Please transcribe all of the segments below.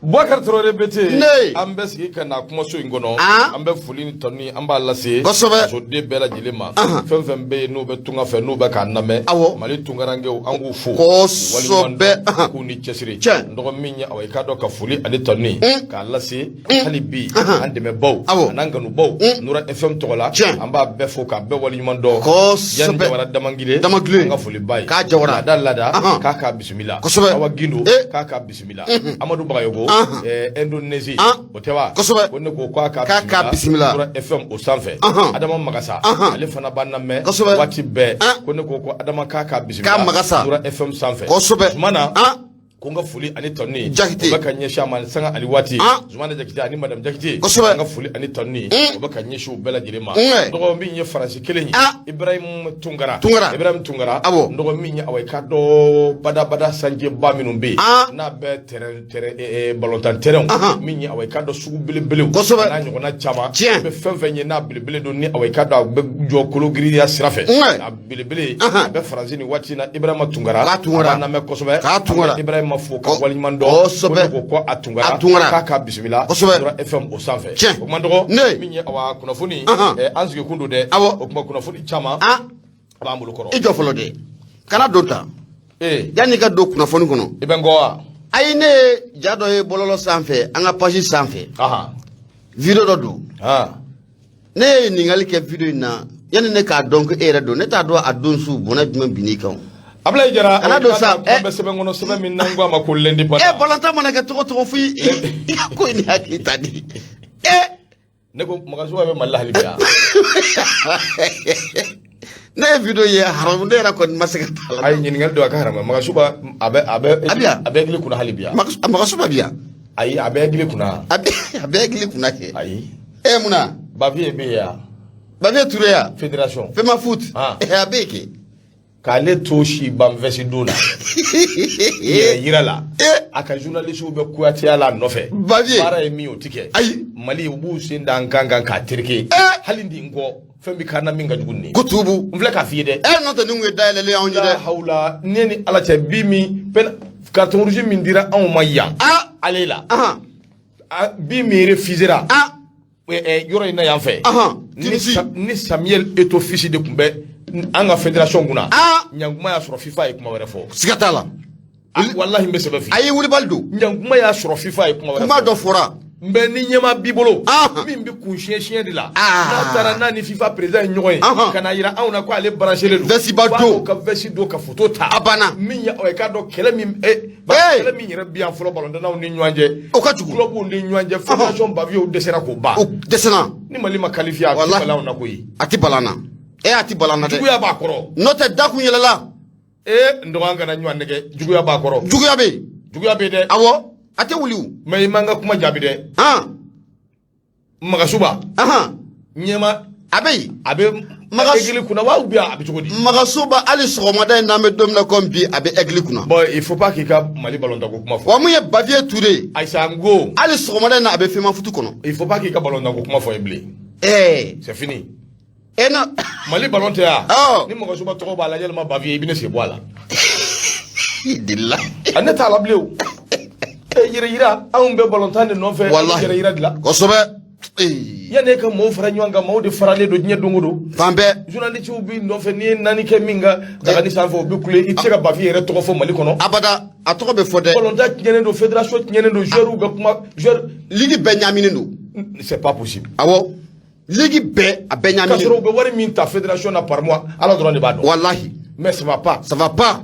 Boubacar Traoré BT. Ne. An bɛ sigi ka na kumaso in kɔnɔ. An. An bɛ foli ni tanu an b'a lase. Kosɛbɛ. Fasoden bɛɛ lajɛlen ma. Ahan. Fɛn fɛn bɛ yen n'u bɛ tunga fɛ, n'u bɛ k'an lamɛn. Awɔ. Mali tunkarankew, an k'u fo. Kosɛbɛ. Waleɲuman dɔn, Ahan. k'u ni cɛsiri. Tiɲɛ. N dɔgɔ min ye awa, i k'a dɔn ka foli ani tanu k'a lase hali bi an dɛmɛbaw Awɔ. an'an kanubaw Nura FM tɔgɔ la. Tiɲɛ. An b'a bɛɛ fo k'a bɛɛ waleɲuman dɔn. Kosɛbɛ. Yanni Jawara Damangile. Damangile. An ka foli ba ye. K'a Jawara. Laada laada. Ahan. K'a k'a bisimila. Kosɛbɛ. Awa Gindo. Eh. K'a k'a bisimila. Amadu Bagayogo. Ahan. Indonésie. An. O tɛ wa? Kosɛbɛ. Ko ne ko k'a k'a K'a k'a bisimila. Nura FM o sanfɛ. Ahan. Adama Magasa. Ahan. Ale fana b'an lamɛn. Kosɛbɛ. Waati bɛɛ. An. Ko ne ko Adama k'a k'a bisimila. K'a Magasa. Nura FM sanfɛ. Kosɛbɛ. Zumana. An. Ko n ka foli ani tanu Jakite. o bɛ ka ɲɛsin a ma sanga ani waati. An. Zumana Jakite ani madame Jakite. Kosɛbɛ. An ka foli ani tanu o bɛ ka ɲɛsin u bɛɛ lajɛlen ma. Nɛ. Dɔgɔ min ye Faransi kelen ye. An. Ibrahim Tunkara. Tunkara. Ibrahim Tunkara. Awɔ. N dɔgɔ min ye awa, i ka dɔn badabada sanjeba minnu bɛ yen. An. N'a bɛ terrain balontan terrain. Ahan. Min ye awa, i ka dɔn sugu belebelew. Kosɛbɛ. N'a ɲɔgɔnna caman. Tiɲɛ. Bɛ fɛn fɛn ye n'a belebele don ni awa, i ka dɔn a bɛ jɔ kolo giriya sira fɛ. Nɛ. A belebele. Ahan. A bɛ Faransi nin waati in na, Ibrahima Tunkara. K'a Tunkara. A b'an lamɛn kosɛbɛ. K'a Tunkara. An bɛ Ibrahima fo ka waleɲuman dɔn. Kosɛbɛ. Ko ne ko a Tunkara. A Tunkara. K'a k'a bisimila. Kosɛbɛ. Nura FM o sanfɛ. Tiɲɛ. O kuma dɔgɔ. Ne. Min ye awa kunnafoni. Ahan. An sigi kun don dɛ. Awɔ. O kuma kunnafoni caman. An. A b'an bolo kɔrɔ. I jɔ fɔlɔ dɛ, kana don ta. Ee. Yanni i ka don kunnafoni kɔnɔ. I bɛ n kɔ wa? Ayi, ne ye ja dɔ ye bɔlɔlɔ sanfɛ, an ka page sanfɛ. Video dɔ don. Ne ye ɲininkali kɛ video in na yanni ne k'a dɔn ko e yɛrɛ don. Ne t'a dɔn a don su bɔnɛ jumɛn binn'i kan o. Ablaye Jara. Kana don sa, Kuma bɛ sɛbɛn kɔnɔ, sɛbɛn min n'an ko a ma ko l'Indépendant. Balontan mana kɛ cogo cogo, fo i ka ko in ni hakili ta di. Ne ko Magasuba bɛ Mali la hali bi yan. Ne ye video ye haramu, ne yɛrɛ kɔni ma se ka taa la. Ayi, ɲininkali don, a ka haramu. Magasuba a bɛ A bɛ yan. A bɛ hakili kunna hali bi yan. Magasuba bi yan. Ayi, a bɛ hakili kunna. A bɛ hakili kunna kɛ. Ayi. Mun na? Bavieux bɛ yen yan. Bavieux Touré ya. Fédération. Femafoot. Ah. A bɛ yen kɛ. K'ale to si ban veste don na. Yɛrɛ yira la. A ka journaliste bɛ Kuyateya la a nɔfɛ. Bavieux. Baara ye min ye, o ti kɛ. Ayi. Mali, u b'u sen da an kan kan k'a tereke. Hali ni n kɔ fɛn bɛ k'an na min ka jugu nin ye. Ko tubu. N filɛ k'a f'i ye dɛ. N'o tɛ nin kun ye dayɛlɛlen anw ye La dɛ. hawla, ne ni Ala cɛ, bi min carton rouge min dira anw ma yan. Ale la. Bi min refusera. Yɔrɔ in na yan fɛ. Tunisie. Ni Samuel Eto'o Fils de tun bɛ an ka fédération kunna. Ɲankuma y'a sɔrɔ FIFA ye kuma wɛrɛ fɔ. Siga t'a la. Ah, walahi n bɛ sɛbɛn f'i ye. Ayi, wulibali don. Ɲankuma y'a sɔrɔ FIFA ye kuma wɛrɛ Kuma fɔ. dɔ fɔra. N bɛ ni ɲɛma b'i bolo. Ah. Min bɛ kun siɲɛ siɲɛ de la. Ah. N'a taara n'a ni FIFA président ye ɲɔgɔn ye. Ahan. Ka na yira anw na ko ale branché don. Veste ba F'a don. n'o ka veste don ka photo ta. A banna. Min ye i k'a dɔn kɛlɛ min Hey. kɛlɛ min yɛrɛ bi yan fɔlɔ, balontannaw ni ɲɔgɔn cɛ. O ka jugu. Clubw ni ɲɔgɔn cɛ, fédération Bavieux dɛsɛra k'o ban. O dɛsɛra. Ni Mali ma qualifié, a tɛ Walahi. bali anw na koyi. A tɛ balan na. A tɛ balan na dɛ. Juguya b'a kɔrɔ. N'o tɛ da kun yɛlɛla. N dɔgɔ, an kana ɲɔgɔn nɛgɛ, juguya b'a kɔrɔ. Juguya bɛ yen. Juguya bɛ yen dɛ. Awɔ. A tɛ wuli o. Mais i man ka kuma jaabi dɛ. Magasuba. Ɲɛma. A bɛ yen. A bɛ Aigle kunna wa ou bien a bɛ cogo di? Magasuba, hali sɔgɔmada in n'an bɛ don min na komi bi, a bɛ Aigle kunna. Bon, il faut pas k'i ka Mali ballon ko kuma fɔ. Wa mun ye Bavieux Touré ye. Ayisa n ko. Hali sɔgɔmada in na a bɛ Femafoot kɔnɔ. Il faut pas k'i ka ballon ko kuma fɔ ye bilen. C'est fini. Na. Mali ballon tɛ yan. Awɔ. Ni Magasuba tɔgɔ b'a la yalima Bavieux, i bɛ ne sen bɔ a la. I delila. A ne t'a la bilen o. Yɛrɛ yira, anw bɛ ballon tan de nɔfɛ. Walahi. Yɛrɛ yira de la. Kosɛbɛ. Yanni e ka maaw fara ɲɔgɔn kan, maaw de faralen don diɲɛ don o don. Fan bɛɛ. Journaliste b'i nɔfɛ, n'i ye naani kɛ min ka dagani sanfɛ, o bɛ kule. I tɛ se ka Bavieux yɛrɛ tɔgɔ fɔ Mali kɔnɔ. Abada, a tɔgɔ bɛ fɔ dɛ. Ballon tan tiɲɛnen don, fédération tiɲɛnen don, joueurs bɛ kuma joueur. Ligue bɛɛ ɲaaminen don. C'est pas possible. Awɔ. Ligue bɛɛ, a bɛɛ K'a ɲaaminen sɔrɔ don. u bɛ wari min ta fédération na par mois, Ala dɔrɔn de b'a dɔn. Walahi. Mais ça va pas. Ça va pas.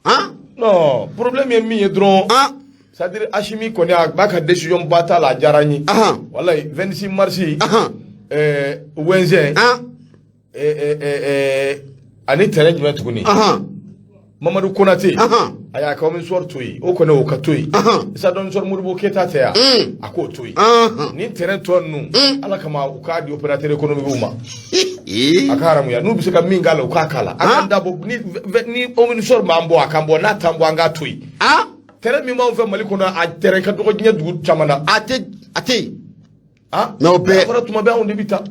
Han? Non, problème ye min ye dɔrɔn. Han? C'est à dire Assimi kɔni, a b'a ka décision ba t'a la, a diyara n ye. Walahi, 26 mars. Ouinzin. Ani terrain jumɛn tuguni? Mamadu Konate. A y'a ka Omnisports to yen, o kɔni o ka to yen. Stade Omnisports Modibo Keyita tɛ yan? A k'o to yen. Nin terrain tɔ ninnu, Ala kama, u k'a di opérateur économique ma. A ka haramuya, n'u bɛ se ka min k'a la, u k'a k'a la. A ka dabɔ ni Omnisports b'an bɔ, a k'an bɔ, n'a t'an bɔ, an k'a to yen. Terrain min b'anw fɛ Mali kɔnɔ, a terrain ka dɔgɔ diɲɛ dugu caman na. A tɛ yen. Ah. Mais o bɛɛ. A fɔra tuma bɛɛ anw de bɛ taa.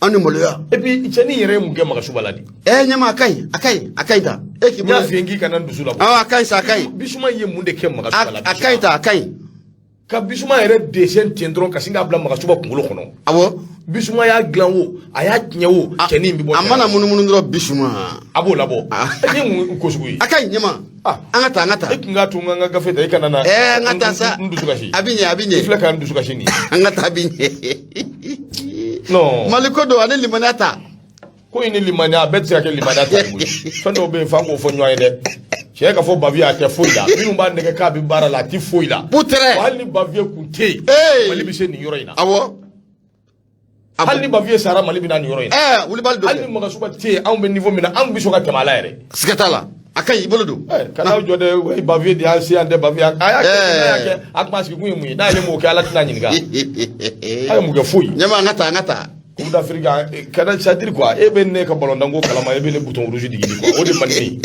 An ni maloya. Et puis cɛnin yɛrɛ ye mun kɛ Magasuba la de? Ɲɛma, a ka ɲi, a ka ɲi, a ka ɲi ta. E k'i N y'a bolo. f'i ye k'i kana n dusu labɔ. Awɔ, a ka ɲi sa, a ka ɲi. Bisuma ye mun de kɛ Magasuba la? A ka ɲi ta, a ka ɲi. Ka Bissouma yɛrɛ dessin ten dɔrɔn ka sin k'a bila Magasuba kunkolo kɔnɔ. Awɔ. Bissouma y'a dilan o, a y'a tiɲɛ o, cɛnin bɛ bɔ. A mana munumunu dɔrɔn, Bissouma. A b'o labɔ. E ye mun ko sugu ye? A ka ɲi, ɲɛma. An ka taa, an ka taa. E tun k'a to n ka n ka gafe ta, e kana na. Ɛɛ, an ka taa sa. N dusu kasi. A bɛ ɲɛ, a bɛ ɲɛ. I filɛ ka n dusu kasi nin ye. An ka taa, a bɛ ɲɛ. Non. Mali ko don, ani limaniya ta. Ko in ni limaniya, a bɛɛ tɛ se ka kɛ limaniya ta ye koyi. Fɛn dɔw bɛ yen, f'an k'o fɔ ɲɔgɔn ye dɛ. Tiɲɛ ka fɔ, Bavieux a tɛ foyi la. Minnu b'a nɛgɛ k'a bɛ baara la, a tɛ foyi la. Putrɛ. Hali ni Bavieux kun tɛ yen, Ee. Mali bɛ se nin yɔrɔ in na. Awɔ. Hali ni Bavieux sara, Mali bɛ na nin yɔrɔ in na. Ɛɛ, wulibali don. Hali ni Magasuba tɛ yen, anw bɛ niveau min na, anw bɛ sɔn ka tɛmɛ a la yɛrɛ. Siga t'a la, a ka ɲi, i bolo don. Kana jɔ dɛ, oui, Bavieux de y'an se yan dɛ, Bavieux a y'a kɛ, n'a y'a kɛ, a tuma sigi kun ye mun ye? N'ale m'o kɛ, Ala tɛna ɲininka. A ye mun kɛ? Foyi. Ɲɛma, an ka taa, an ka taa. Coupe d'Afrique kana, c'est à dire quoi, e bɛ ne ka ballon ko kalama, e bɛ ne bouton rouge digi quoi, o de man di ne ye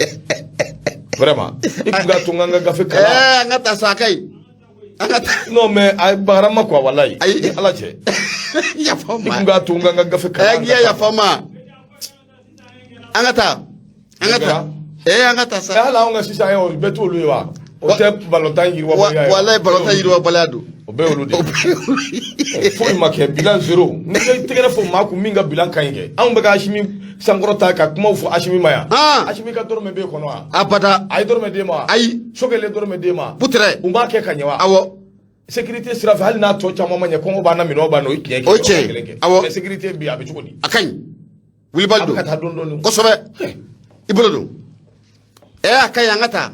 vraiment. I tun ka to n ka n ka gafe kalan. Ɛɛ, an ka taa sa, a ka ɲi, an ka taa. Non, mais a bagarama quoi, walayi. Ayi. Ni Ala cɛ. Yafa I ma. tun k'a to n ka n ka gafe kalan. Ɛɛ, k'i ya yafa ma, an ka taa, an ka taa. Ɛɛ, an ka taa sa. Hali anw ka sisan ye, o bɛɛ t'olu ye wa? O tɛ ballon yiriwabaliya ye. Walayi, ballon yiriwabaliya don. O bɛɛ y'olu de ye. Foyi ma kɛ, bilan zéro. Ni ye tɛgɛrɛ fɔ maa kun min ka bilan ka ɲi kɛ, anw bɛ ka Asimi sankɔrɔ ta ka kumaw fɔ Asimi ma yan. Asimi ka dɔrɔmɛ b'e kɔnɔ wa? Abada. A ye dɔrɔmɛ d'e ma wa? Ayi. Sogɛli ye dɔrɔmɛ d'e ma? Putrɛ. U b'a kɛ ka ɲɛ wa? Awɔ. Sécurité sira fɛ, hali n'a tɔ caman ma ɲɛ, kɔngɔ b'an na, minɛnw b'an na, o ye tiɲɛ. O ye tiɲɛ ye. Awɔ. Mais sécurité bi, a bɛ cogo di? A ka ɲi, wulibali A bɛ don. ka taa dɔɔni dɔɔni. Kosɛbɛ, i bolo don. Ɛɛ, a ka ɲi, an ka taa.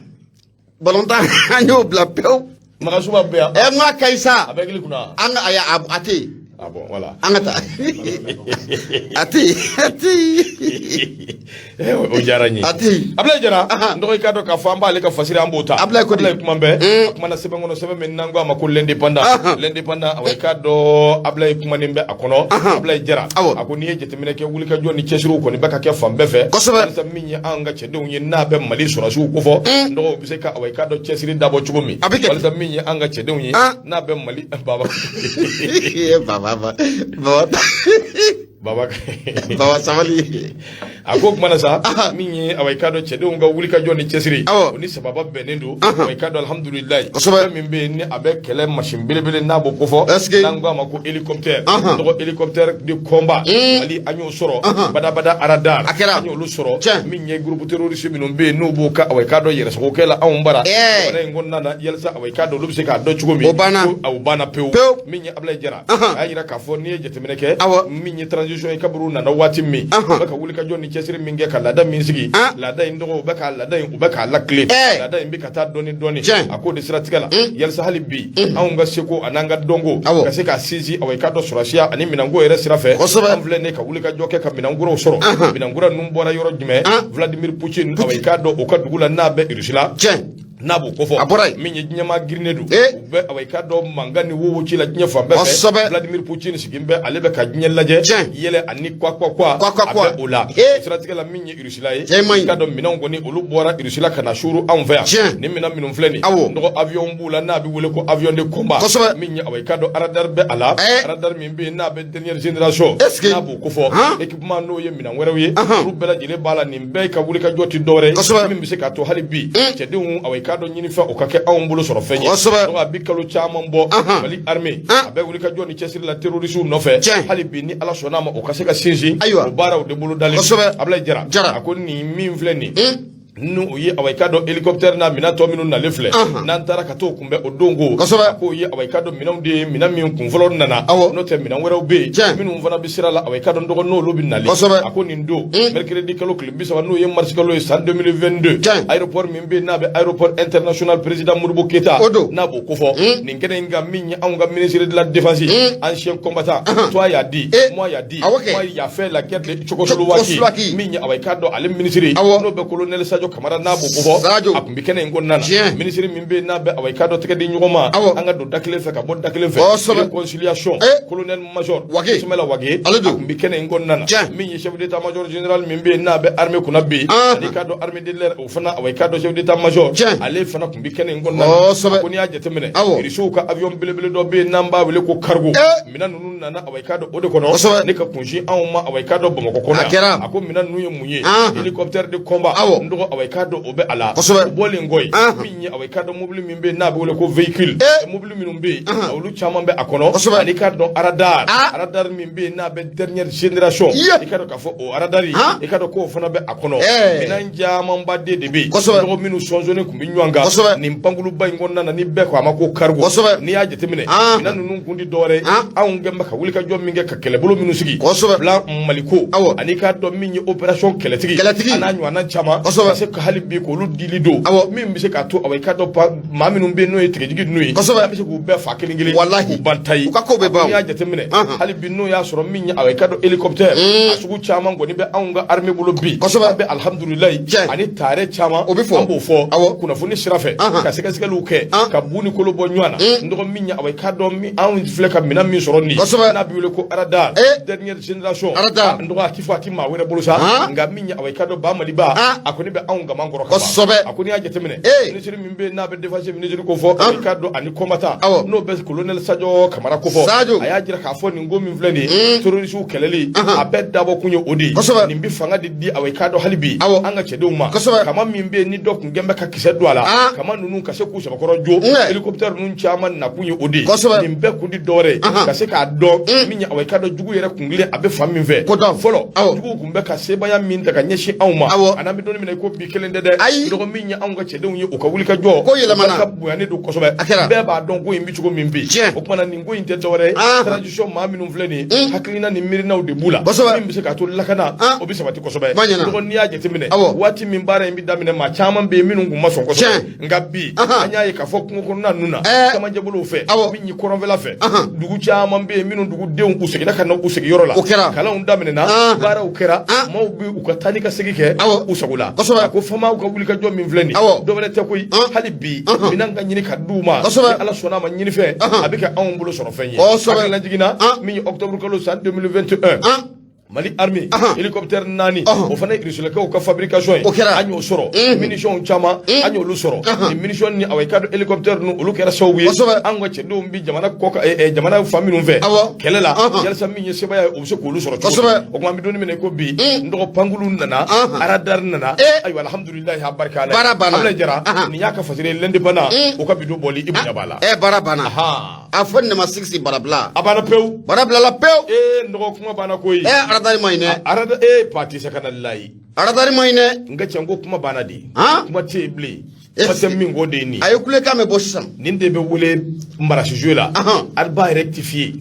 Balontan, an y'o bila pewu. Magasuba bɛ yan. Ɛɛ, n ko a ka ɲi sa. A bɛ hakili kunna. An ka, ayi, a tɛ yen. Ah bon, voilà. An ka taa, a tɛ yen, a tɛ yen. O diyara n ye. A tɛ yen. Abulayi Jara, n dɔgɔ, i k'a dɔn k'a fɔ an b'ale ka fasiri, an b'o ta. Abulayi ko di? Abulayi kuma bɛɛ. A kumana sɛbɛn kɔnɔ, sɛbɛn min n'an ko a ma ko l'Indépendant. L'Indépendant, awɔ, i k'a dɔn Abulayi kumanen bɛ a kɔnɔ. Abulayi Jara. A ko n'i ye jateminɛ kɛ, wulikajɔ ni cɛsiriw kɔni bɛ ka kɛ fan bɛɛ fɛ. Walasa min ye anw ka cɛdenw ye, n'a bɛ Mali sɔrɔdasiw kofɔ. N dɔgɔ, u bɛ se ka, awɔ, i k'a dɔn cɛsiri dabɔ cogo min. A bɛ kɛ. Walasa min ye an ka cɛdenw ye, n'a bɛ Mali baba. Baba, baba. Baba. Baba, sabali. A ko kumana sa, min ye, awa, i k'a dɔn cɛdenw ka wulikajɔ ni cɛsiri, o ni sababa bɛnnen don. Awa, i k'a dɔn, alhamdulilayi, fɛn min bɛ yen ni a bɛ kɛlɛ machine belebele n'a b'o kofɔ, n'an ko a ma ko hélicoptère, tɔgɔ hélicoptère de combat, Mali an y'o sɔrɔ badabada, radar A kɛra. an y'olu sɔrɔ. Min ye groupe terroriste minnu bɛ yen n'u b'o ka, awa, i k'a dɔn yɛrɛsagokɛ la anw bara jamana in kɔnɔna na, yalisa, awa, i k'a dɔn olu bɛ se k'a dɔn cogo min. O banna. Ko o banna pewu. Pewu. Min ye Abulayi Jara, a y'a jira k'a fɔ n'i ye jateminɛ kɛ, min ye transition ye, kaburu nana waati min, u bɛ ka wulikajɔ ni cɛsiri min kɛ ka laada min sigi, laada in tɔgɔ, u bɛ ka laada in, u bɛ k'a lakile, laada in bɛ ka taa dɔɔni dɔɔni. A k'o de siratigɛ la, yalisa hali bi anw ka seko an'an ka dɔnko ka se k'a sinsin, awa, i k'a dɔn sɔrɔsiya ani minɛnko yɛrɛ sira fɛ, an filɛ nin ye ka wulikajɔ kɛ ka minɛn kuraw sɔrɔ. Minɛn kura ninnu bɔra yɔrɔ jumɛn? Vladimir Poutine, awa, i k'a dɔn o ka dugu la n'a bɛ Russie la, n'a b'o kofɔ. A bɔra yen. Min ye diɲɛmaa girinnen don, u bɛ, awa, i k'a dɔn mankan ni wowo ci la diɲɛ fan bɛɛ fɛ. Vladimir Poutine sigin bɛ, ale bɛ ka diɲɛ lajɛ, yɛlɛ ani kwa kwa kwa. Kwa, kwa, kwa. A bɛ o la. Siratigɛ la, min ye Russie la ye, Cɛ man ɲi. i k'a dɔn minɛnw kɔni, olu bɔra Russie la ka na suuru anw fɛ yan. Ni minɛn minnu filɛ nin, nɔgɔ avion b'u la n'a bɛ wele ko avion de combat. Min ye, awa, i k'a dɔn radar bɛ a la, radar min bɛ yen n'a bɛ dernière génération, n'a b'o kofɔ. Équipement, n'o ye minɛn wɛrɛw ye, olu bɛɛ lajɛlen b'a la. Nin bɛɛ ka wulikajɔ tɛ dɔwɛrɛ ye min bɛ se k'a to hali bi cɛdenw, awa, i k'a dɔn ɲinifɛn o ka kɛ anw bolo sɔrɔ fɛn ye. Donc a bi kalo caman bɔ, Mali armée a bɛ wulikajɔ ni cɛsiri la terroriste nɔfɛ. Hali bi ni Ala sɔnna a ma, o ka se ka sinsin, o baaraw de bolo dalen. Abulayi Jara, a ko nin min filɛ nin, n'o ye, awa, i k'a dɔn hélicoptère n'a minɛn tɔ minnu nalen filɛ, n'an taara ka t'o kunbɛn o don ko, a k'o ye, awa, i k'a dɔn minɛnw de ye, minɛn min kun fɔlɔ nana, n'o tɛ minɛn wɛrɛw bɛ yen minnu fana bɛ sira la, awa, i k'a dɔn dɔgɔ n'olu bɛ nalen. A ko nin don, mercredi kalo tile 30, n'o ye mars kalo ye, san 2022, aéroport min bɛ yen n'a bɛ aéroport international président Modibo Keyita, n'a b'o kofɔ, nin kɛnɛ in kan, min ye anw ka ministre de la Défense, ancien combattant, toi y'a dit, moi y'a dit, moi y'a fait la guerre de Tchécoslovaquie, min ye, awa, i k'a dɔn ale ministre, n'o bɛ colonel Sadio Kamara, n'a b'o kofɔ, a tun bɛ kɛnɛ in kɔnɔna na. Ministre min bɛ yen n'a bɛ, awa, i k'a dɔn tɛgɛ di ɲɔgɔn ma, an ka don da kelen fɛ ka bɔ da kelen fɛ, réconciliation, colonel major Ismaïla Wagué, a tun bɛ kɛnɛ in kɔnɔna na. Min ye chef d'état major général min bɛ yen n'a bɛ armée kunna bi, ani k'a dɔn armée de l'air, o fana, awa, i k'a dɔn chef d'état major, ale fana tun bɛ kɛnɛ in kɔnɔna na. Ko n'i y'a jateminɛ, Irisiw ka avion belebele dɔ bɛ yen n'an b'a wele ko cargo, minɛn ninnu nana, awa, i k'a dɔn o de kɔnɔ ne ka kunsin anw ma, awa, i k'a dɔn Bamakɔ kɔnɔ yan. A ko minɛn ninnu ye mun ye? Hélicoptère de combat, n dɔgɔ. awa i k'a dɔn o bɛ a la. Kosɛbɛ. O bɔlen kɔ yen, min ye awa i k'a dɔn mobili min bɛ yen n'a bɛ wele ko véhicule, mobili minnu bɛ yen, olu caman bɛ a kɔnɔ. Kosɛbɛ. Ani i k'a dɔn radar, radar min bɛ yen n'a bɛ dernière génération, i k'a dɔn k'a fɔ o radar, i k'a dɔn k'o fana bɛ a kɔnɔ. Minɛn camanba de bɛ yen. Kosɛbɛ. Nɔgɔ minnu sɔnsɔnni tun bɛ ɲɔgɔn kan nin pankuluba in kɔnɔna na, ni bɛɛ ko a ma ko cargo. Kosɛbɛ. N'i y'a jateminɛ, minɛn ninnu kun ti dɔwɛrɛ ye, anw kɛn bɛ ka wulikajɔ min kɛ ka kɛlɛbolo minnu sigi, Kosɛbɛ. plan Maliko, Awɔ. ani k'a dɔn min ye opération kɛlɛtigi, Kɛlɛtigi. a n'a ɲɔgɔnna caman, Kosɛbɛ. ka se ka hali bi k'olu dili don, Awɔ. min bɛ se k'a to awa i k'a dɔn maa minnu bɛ yen n'o ye tigɛjigi ninnu ye, Kosɛbɛ. an bɛ se k'u bɛɛ fa kelen kelen, Walahi. k'u ban ta ye. U ka kow bɛ ban. N'i y'a jateminɛ, Anhan. hali bi n'o y'a sɔrɔ min ye awa i k'a dɔn hélicoptère a sugu caman kɔni bɛ anw ka armée bolo bi. Kosɛbɛ. An bɛ alhamdulilayi, Tiɲɛ. ani taare caman, O bɛ fɔ. an b'o fɔ Awɔ. kunnafoni sira fɛ, Anhan. ka sɛgɛsɛgɛliw kɛ, An. ka bu ni kolo bɔ ɲɔgɔn na. N dɔgɔ, min ye awa i k'a dɔn min anw filɛ ka minɛn min sɔrɔ nin ye, Kosɛbɛ. n'a bɛ wele ko radar, dernière génération. Radar. N dɔgɔ, a ti fɔ a ti maa wɛrɛ bolo sa, nka min ye awa i k'a dɔn ba Maliba, a kɔni bɛ anw kaman kɔrɔ ka ban. Kosɛbɛ. A ko n'i y'a jateminɛ, ministre min bɛ yen n'a bɛ défense ministre ko fɔ, i k'a dɔn ani combattant, Awɔ. n'o bɛ colonel Sadio Kamara ko fɔ, Sadio. a y'a jira k'a fɔ nin ko min filɛ nin ye, terroriste kɛlɛli, a bɛɛ dabɔ kun ye o de ye. Kosɛbɛ. Nin bɛ fanga de di awa i k'a dɔn hali bi Awɔ. an ka cɛdenw ma. Kosɛbɛ. Kama min bɛ yen ni dɔ kun kɛn bɛ ka kisɛ don a la, Ah. kama ninnu ka se k'u sɛbɛkɔrɔ jo, Nɛ. hélicoptère ninnu caman nakun ye o de ye. Kosɛbɛ. Nin bɛɛ kun di dɔwɛrɛ ye, Ahan. ka se k'a dɔn min ye awa i k'a dɔn jugu yɛrɛ kun kelen a bɛ fan min fɛ. Ko dɔn. Fɔlɔ, Awɔ. juguw kun bɛ ka sebaaya min ta ka ɲɛsin anw ma, Awɔ. a n'an bɛ don min na i ko bi, kelen tɛ dɛ. Ayi. Dɔgɔ, min ye anw ka cɛdenw ye, u ka wuli ka jɔ, Ko yɛlɛmana. barika bonyanen don kosɛbɛ. A kɛra. Bɛɛ b'a dɔn ko in bɛ cogo min bi. Tiɲɛ. O kumana nin ko in tɛ dɔwɛrɛ ye, Ah. transition maa minnu filɛ nin ye, hakilina ni miirinaw de b'u la, Kosɛbɛ. min bɛ se k'a to lakana Ah. o bɛ sabati kosɛbɛ. Kuma ɲɛna. Dɔgɔ, n'i y'a jateminɛ, Awɔ. waati min baara in bɛ daminɛ, maa caman bɛ yen minnu kun ma sɔn kosɛbɛ, Tiɲɛ. nka bi Ahan. an y'a ye k'a fɔ kungo kɔnɔna ninnu na, camancɛ bolow fɛ, Awɔ. min ye kɔrɔnfɛla fɛ, Ahan. dugu caman bɛ yen minnu dugudenw u seginna ka na u sigiyɔrɔ la, O kɛra. kalanw daminɛna, Ahan. baaraw kɛra, Ah. maaw bɛ u ka taa ni ka segin kɛ Awɔ. u sago la. Kosɛbɛ. A ko faamaw ka wulikajɔ min filɛ nin, Awɔ. dɔ wɛrɛ tɛ koyi, Ah. hali bi Ahan. minɛn ka ɲini ka d'u ma. Kosɛbɛ. Ni Ala sɔnna a ma, ɲinifɛn Ahan. a bɛ kɛ anw bolo sɔrɔ fɛn ye. Kosɛbɛ. Hakilina jiginna, Ah. min ye octobre kalo san 2021, Ah. Mali armée, Ahan. hélicoptère naani, Ɔhɔn. o fana ye Irisilaw ka fabrication ye. O kɛra. An y'o sɔrɔ, munitions caman an y'olu sɔrɔ. Ahan. Ni munitions ni awa i ka dɔn hélicoptère ninnu, olu kɛra sababu ye Kosɛbɛ. an ka cɛdenw bi jamana kɔ kan, jamana fan minnu fɛ Awɔ. kɛlɛ la, Ahan. yalisa min ye sebaaya ye, o bɛ se k'olu sɔrɔ cogo Kosɛbɛ. di? O tuma an bɛ don min na i ko bi, n dɔgɔ, pankulu nana, Ahan. radar nana, Eh. ayiwa, alhamdulilayi, a barika Ala ye. Baara banna. Abulaye Jara, Ahan. nin y'a ka fasiri ye, l'indépendant o ka bidon bɔli, i bonya b'a la. Baara banna. Ahan. A fɔ nin de ma sigi barabila. A banna pewu. Bara bilala pewu. N dɔgɔ, kuma banna koyi. Radar ma ɲi dɛ. Arada pati sakana layi. Radar ma ɲi dɛ. N ka cɛ, n ko kuma banna de. Han? Kuma tɛ yen bilen, kuma tɛ min k'o de ye nin. A ye kulekan mɛn bɔ sisan. Nin de bɛ wele marasi la, Ahan. a b'a rectifier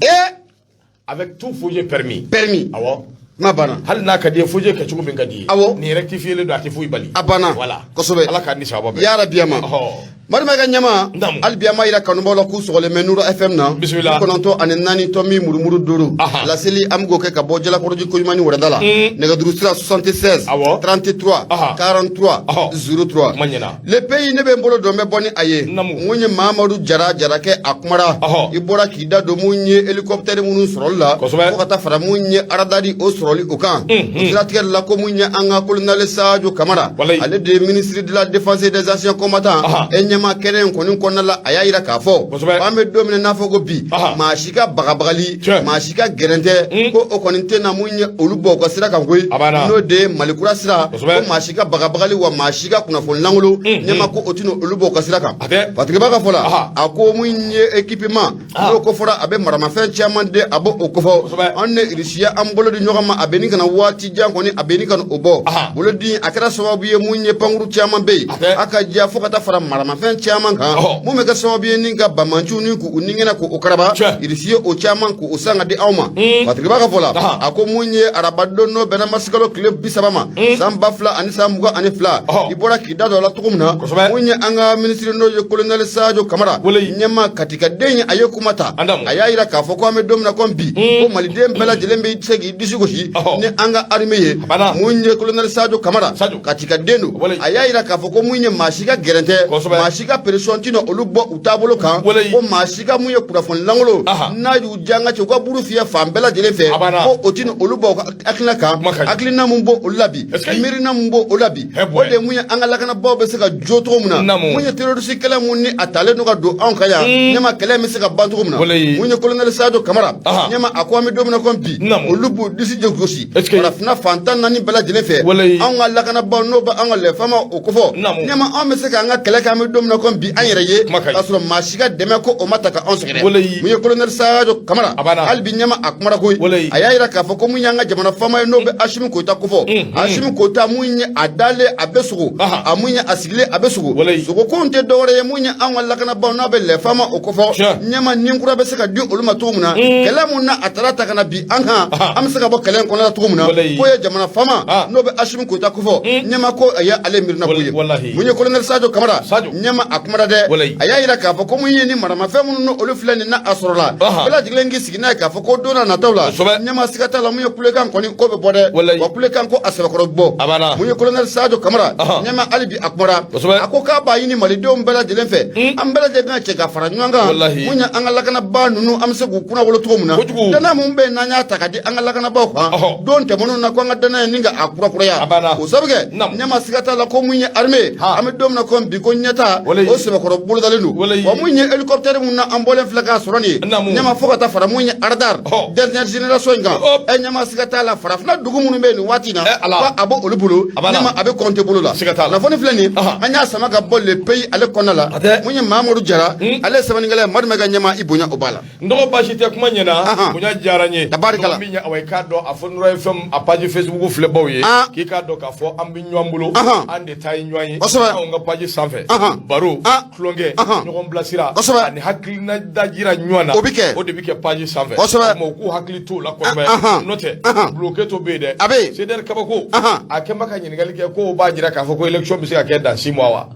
avec tout faux permis. Permis. Awɔ. Kuma banna. Hali n'a ka di ye, faux kɛ cogo min ka di ye, Awɔ. nin rectifier len don, a tɛ foyi bali. A banna. Voilà. Kosɛbɛ. Ala k'a ni sababa bɛn. Yarabi ama. Ɔhɔ. Marima ka ɲɛma. Naamu. Hali bi an b'a yira kanubaw la k'u sɔgɔlen bɛ Nuru FM na. Bisimila. 94.5. Aha. Laseli an bɛ k'o kɛ ka bɔ Jalakɔrɔji Koɲumani wɛrɛda la. Nɛgɛjuru sira 76 Awɔ. 33 Aha. 43 Ɔhɔ. 03. Kuma ɲɛna. Le pays, ne bɛ n bolo dɔn, n bɛ bɔ ni a ye. Naamu. N ko n ye Mamadu Jara Jarakɛ, a kumara. Ɔhɔ. I bɔra k'i da don mun ye hélicoptère minnu sɔrɔli la. Kosɛbɛ. Fo ka taa fara mun ye radar o sɔrɔli o kan. O siratigɛ la, ko mun ye an ka colonel Sadio Kamara. Walayi. Ale de ye ministre de la défense et des anciens combattants. Aha. E ɲɛma kɛnɛ in kɔni kɔnɔna la, a y'a yira k'a fɔ Kosɛbɛ. an bɛ don min na n'a fɔ ko bi, Aha. maa si ka bagabagali, Tiɲɛ. maa si ka gɛrɛntɛ, ko o kɔni tɛna mun ye olu bɔ u ka sira kan koyi. A banna. N'o de ye Malikura sira. Kosɛbɛ. Ko maa si ka bagabagali wa maa si ka kunnafoni lankolon, ɲɛma ko o tɛna olu bɔ u ka sira kan. A tɛ. Patigi b'a ka fɔ la, Aha. a ko mun ye équipement, Ah. n'o ko fɔra, a bɛ maramafɛn caman de, a b'o o kofɔ. Kosɛbɛ. An ne Irisiya an bolo di ɲɔgɔn ma, a bɛ ni kana waati jan kɔni, a bɛ ni kana o bɔ Aha. bolo di, a kɛra sababu ye mun ye pankuru caman bɛ yen, A tɛ. a ka diya fo ka taa fara maramafɛn caman kan, Ɔhɔ. mun bɛ kɛ sababu ye ni ka bamanciw ni k'u ningɛnɛ k'o karaba. Tiɲɛ. Irisi ye o caman k'o san ka di anw ma. Patigi b'a ka fɔ la, Aha. a ko mun ye arabadon n'o bɛnna marisikalo tile 30 ma san 2022, Ɔhɔ. i bɔra k'i da don a la cogo min na, Kosɛbɛ. mun ye an ka minisiri n'o ye colonel Sadio Kamara, Walayi. ɲɛma katikaden ye, a ye kuma ta, An damu. a y'a yira k'a fɔ ko an bɛ don min na komi bi, ko maliden bɛɛ lajɛlen bɛ se k'i disi gosi Ɔhɔ. ni an ka armée ye. Banna. Mun ye colonel Sadio Kamara, Sadio. katikaden don, Walayi. a y'a yira k'a fɔ ko mun ye maa si ka gɛrɛntɛ, Kosɛbɛ. maa si ka pression tɛna olu bɔ u taabolo kan, ko maa si ka mun ye kunnafoni lankolon n'a y'u diya an ka cɛ u ka buru fiyɛ fan bɛɛ lajɛlen fɛ, ko o tɛna olu bɔ u ka hakilina kan. Hakilina mun b'o olu la bi, miirina mun b'o olu la bi, o de mun ye an ka lakanabaaw bɛ se ka jo cogo min na, mun ye terroriste kɛlɛ mun ni a talen don ka don anw kan yan, ɲɛma kɛlɛ in bɛ se ka ban cogo min na. Mun ye colonel Sadio Kamara, ɲɛma a ko an bɛ don min na komi bi, olu b'u disi de gosi farafinna fan 14 bɛɛ lajɛlen fɛ. Anw ka lakanabaaw n'o bɛ an ka les FAMa o kofɔ, ɲɛma anw bɛ se k'an ka kɛlɛ kɛ an bɛ don min na komi bi an yɛrɛ ye, k'a sɔrɔ maa si ka dɛmɛ ko o ma ta ka anw sɛgɛrɛ. Mun ye colonel Sadio Kamara, hali bi ɲɛma a kumara koyi. A y'a yira k'a fɔ ko mun y'an ka jamana faama ye n'o bɛ Asimi Goyita kofɔ, Asimi Goyita mun ye a dalen a bɛ sogo, a mun ye a sigilen a bɛ sogo, sogo ko in tɛ dɔwɛrɛ ye mun ye an ka lakanabaaw n'a bɛ les FAMa o kofɔ, ɲɛma ni kura bɛ se ka di olu ma cogo min na, kɛlɛ mun na a taara ta ka na bi an kan, an bɛ se ka bɔ kɛlɛ in kɔnɔ la cogo min na. K'o ye jamana faama n'o bɛ Asimi Goyita kofɔ, ɲɛma ko a ye ale miirina ko ye. Mun ye colonel Sadio Kamara, ɲɛma a kumara dɛ. A y'a yira k'a fɔ ko mun ye ni maramafɛn minnu n'olu filɛ nin na a sɔrɔla, bɛɛ lajɛlen k'i sigi n'a ye k'a fɔ ko don n'a nataw la, ɲɛma siga t'a la mun ye kulekan kɔni ko bɛ bɔ dɛ, wa kulekan ko a sɛbɛkɔrɔ bɔ. Mun ye colonel Sadio Kamara, ɲɛma hali bi a kumara, a ko k'a b'a ɲini malidenw bɛɛ lajɛlen fɛ, an bɛɛ lajɛlen ka cɛ ka fara ɲɔgɔn kan, mun ye an ka lakanabaa ninnu an bɛ se k'u kunnawolo cogo min na, danaya mun bɛ yen n'an y'a ta ka di an ka lakanabaaw kan don tɛmɛnenw na, ko an ka danaya ni ka a kurakuraya. O sabu kɛ, ɲɛma siga t'a la ko mun ye armée, an bɛ don min na komi bi, ko ɲɛta o sɛbɛkɔrɔ bolodalen don. Wa mun ye hélicoptère mun na an bɔlen filɛ k'a sɔrɔ nin ye, ɲɛma fo ka taa fara mun ye radar dernière génération in kan, ɛ ɲɛma siga t'a la farafinna dugu minnu bɛ yen nin waati in na, ko a b'olu bolo, ɲɛma a bɛ compter bolo la. Kunnafoni filɛ nin, an y'a sama ka bɔ Le Pays ale kɔnɔna la. Mun ye Mamadu Jara, ale ye sɛbɛnnikɛla ye. Madu ka ɲɛma i bonya o b'a la. N dɔgɔ baasi tɛ, kuma ɲɛna, bonya diyara n ye. Tabarikala. Min ye awa i k'a dɔn a fɔ Nura FM a page Facebook filɛbaw ye, k'i k'a dɔn k'a fɔ an bɛ ɲɔgɔn bolo, an de ta ye ɲɔgɔn ye. Anw ka page sanfɛ, baro, tulonkɛ, ɲɔgɔn bilasira ani hakilina dajira ɲɔgɔn na, o bɛ kɛ, o de bɛ kɛ page sanfɛ. O k'u hakili t'o la kosɛbɛ, n'o tɛ bloqué to bɛ yen dɛ. A bɛ yen. CDR kabako, a kɛn bɛ ka ɲininkali kɛ ko b'a jira k'a fɔ ko élection bɛ se ka kɛ dans 6 mois wa?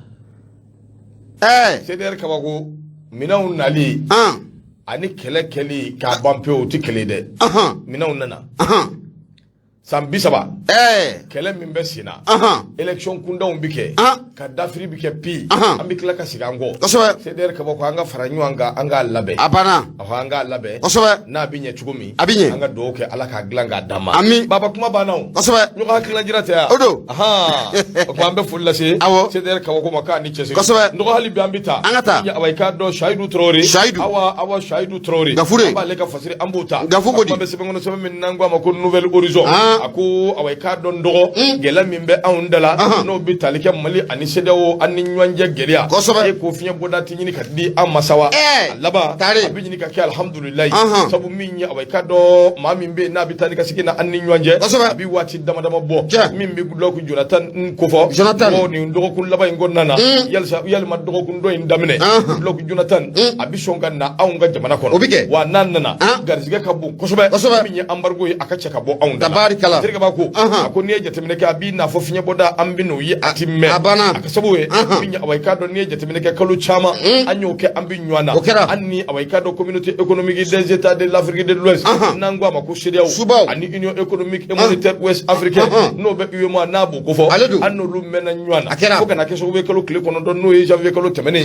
CDR kabako, minɛnw nali ani kɛlɛ kɛli k'a ban pewu, o tɛ kelen dɛ. Minɛnw nana san 30, kɛlɛ min bɛ sen na, élection kundanw bɛ kɛ, ka dafiri bɛ kɛ pi, an bɛ tila ka segin an kɔ. CDR kabako, an ka fara ɲɔgɔn kan, an k'a labɛn. A banna. An k'a labɛn. N'a bɛ ɲɛ cogo min, a bɛ ɲɛ. An ka dugawu kɛ Ala k'a dilan k'a d'an ma. Ami. Baba, kuma banna o. Ɲɔgɔn hakilina jira tɛ yan. O don. O tuma an bɛ foli lase. CDR kabako ma k'a ni cɛsiri. N dɔgɔ, hali bi an bɛ taa. An ka taa. Awa i k'a dɔn Sayidu Tarawele. Sayidu. Awa Sayidu Tarawele. Gafure. An b'ale ka fasiri, an b'o ta. Gafu ko di? An bɛ sɛbɛn kɔnɔ, sɛbɛn min n'an ko a ma ko Nouvel Horizon. A ko awa i k'a dɔn n dɔgɔ, gɛlɛya min bɛ anw da la, n'o bɛ tali kɛ Mali ani CEDEAO an ni ɲɔgɔn cɛ gɛlɛya. E ko fiɲɛ bɔda tɛ ɲini ka di an ma sa wa? A laban a bɛ ɲini ka kɛ alihamudulilayi. Sabu min ye awa i k'a dɔn maa min bɛ yen n'a bɛ taa ni ka segin na an ni ɲɔgɔn cɛ. A bɛ waati dama dama bɔ. Min bɛ Goodluck Jonathan kofɔ. Jonathan. Nin dɔgɔkun laban in kɔnɔna na. Yalisa yalima dɔgɔkun dɔ in daminɛ. Goodluck Jonathan a bɛ sɔn ka na anw ka jamana kɔnɔ. O bɛ kɛ. Wa n'a nana, garijɛgɛ ka bon kosɛbɛ. Min ye embargo ye, a ka cɛ ka bɔ anw da la. Tabarikala. Terikɛ b'a ko, a ko n'i ye jateminɛ kɛ, a b'i n'a fɔ fiɲɛ bɔda an bɛ n'o ye, a ti mɛn. A banna. A ka sababu ye min ye, awa i k'a dɔn n'i ye jateminɛ kɛ, kalo caman an y'o kɛ an bɛ ɲɔgɔn na. O kɛra. An ni awa i k'a dɔn Communauté économique des États de l'Afrique de l'Ouest, n'an ko a ma ko CEDEAO, Subaw. ani Union économique et monétaire ouest africaine, n'o bɛ UEMOA n'a b'o kofɔ. Ale don. An n'olu mɛnna ɲɔgɔn na. A kɛra. Fo ka na kɛ sababu ye kalo tile 9, n'o ye janvier kalo tɛmɛnen,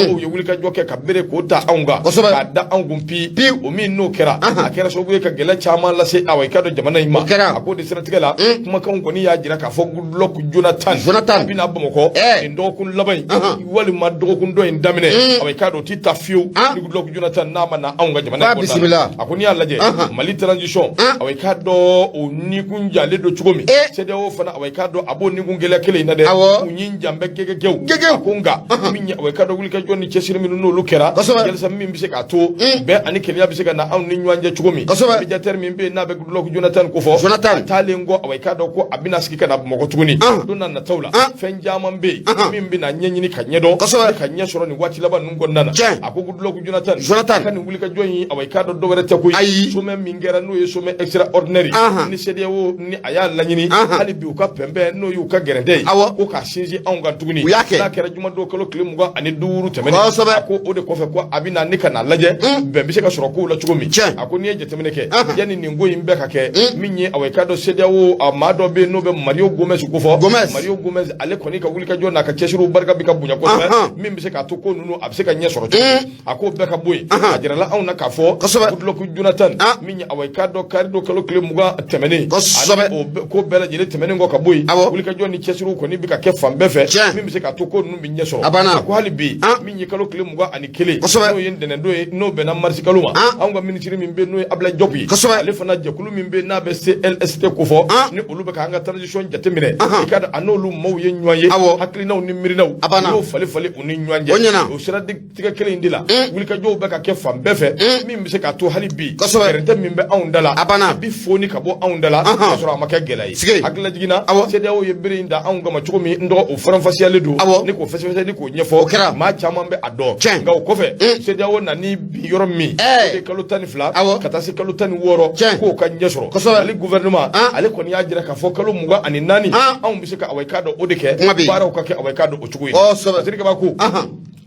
mɔgɔw ye wulikajɔ kɛ ka bere k'o ta anw kan. K'a da anw kun pi. O min n'o kɛra, a kɛra sababu ye ka gɛlɛya caman lase awa i k'a dɔn jamana in ma. O kɛra. A ko de siratigɛ la, kumakanw kɔni y'a jira k'a fɔ Goodluck Jonathan, Jonathan. a bɛna Bamakɔ nin dɔgɔkun laban in walima dɔgɔkun dɔ in daminɛ. Awa i k'a dɔn o ti ta fiyewu ni Goodluck Jonathan n'a ma na anw ka jamana in kɔnɔna la. Bisimila. A ko n'i y'a lajɛ Mali transition, awa i k'a dɔn o nikun jalen don cogo min, CEDEAO fana, awa i k'a dɔn a b'o nikun gɛlɛya kelen in na dɛ. U ɲin jan bɛ gɛgɛgɛw. Gɛgɛw. A ko nka min ye awa i k'a dɔn wulikajɔ ni cɛsiri minnu n'olu kɛra, yalisa min bɛ se k'a to bɛn ani kelenya bɛ se ka na anw ni ɲɔgɔn cɛ cogo min. Médiateur min bɛ yen n'a bɛ Goodluck Jonathan kofɔ, Jonathan. a taalen kɔ, awa i k'a dɔn ko a bɛna sigi ka na Bamakɔ tuguni don n'a nataw la. Fɛn caman bɛ yen min bɛna ɲɛɲini ka ɲɛdɔn ka ɲɛ sɔrɔ nin waati laban ninnu kɔnɔna na. A ko Goodluck Jonathan, Jonathan. ka nin wulikajɔ in, awa i k'a dɔn dɔwɛrɛ tɛ koyi. Ayi. Sommet min kɛra, n'o ye sommet extraordinaire ni CEDEAO ni a y'a laɲini hali bi u ka pɛnpɛn, n'o y'u ka gɛrɛntɛ ye, ko k'a sinsin anw kan tuguni. U y'a kɛ. N'a kɛra jumadon kalo tile 25 tɛmɛnen. A ko o de kɔfɛ ko a bɛ na ni ka n'a lajɛ bɛn bɛ se ka sɔrɔ kow la cogo min. A ko n'i ye jateminɛ kɛ, yanni nin ko in bɛɛ ka kɛ, min ye awa i k'a dɔn CEDEAO a maa dɔ bɛ yen n'o bɛ Mario Gomez kofɔ. Gomez. Mario Gomez, ale kɔni ka wulikajɔ n'a ka cɛsiriw barika bɛ ka bonya kosɛbɛ, min bɛ se k'a to ko ninnu a bɛ se ka ɲɛ sɔrɔ cogo min. A k'o bɛɛ ka bɔ yen, a jirala anw na k'a fɔ Goodluck Jonathan, min ye awa i k'a dɔn kari don kalo tile 20 tɛmɛnen, ani o ko bɛɛ lajɛlen tɛmɛnen kɔ ka bɔ yen, wulikajɔ ni cɛsiriw kɔni bɛ ka kɛ fan bɛɛ fɛ, min bɛ se k'a to ko ninnu bɛ ɲɛ sɔrɔ. A banna. A ko hali bi, min ye kalo tile 21, n'o ye ntɛnɛndon ye, n'o bɛnna marisi kalo ma, anw ka minisiri min bɛ yen n'o ye Abdoulaye Diop ye, ale fana jɛkulu min bɛ yen n'a bɛ CLST kofɔ, ni olu bɛ k'an ka transition jateminɛ, i k'a dɔn a n'olu maaw ye ɲɔgɔn ye, hakilinaw ni miirinaw u y'o falen falen u ni ɲɔgɔn cɛ. O siratigɛ kelen in de la, wulikajɔw bɛ ka kɛ fan bɛɛ fɛ, min bɛ se k'a to hali bi gɛrɛntɛ min bɛ anw da la, a bɛ foni ka bɔ anw da la k'a sɔrɔ a ma kɛ gɛlɛya ye. Hakililajigin na, CEDEAO ye bere in da anw kama cogo min, n dɔgɔ, o faranfasiyalen don ni k'o fɛsɛfɛsɛ ni k'o ɲɛfɔ. O kɛra. Maa caman bɛ a dɔn. Nka o kɔfɛ, CEDEAO nani bi yɔrɔ min, o de ye kalo 12 ka taa se kalo 16, k'o ka ɲɛ sɔrɔ. Mali gouvernement, ale kɔni y'a jira k'a fɔ kalo 24, anw bɛ se ka awa i k'a dɔn o de kɛ, baaraw ka kɛ awa i k'a dɔn o cogo ye. Patrik Kabako,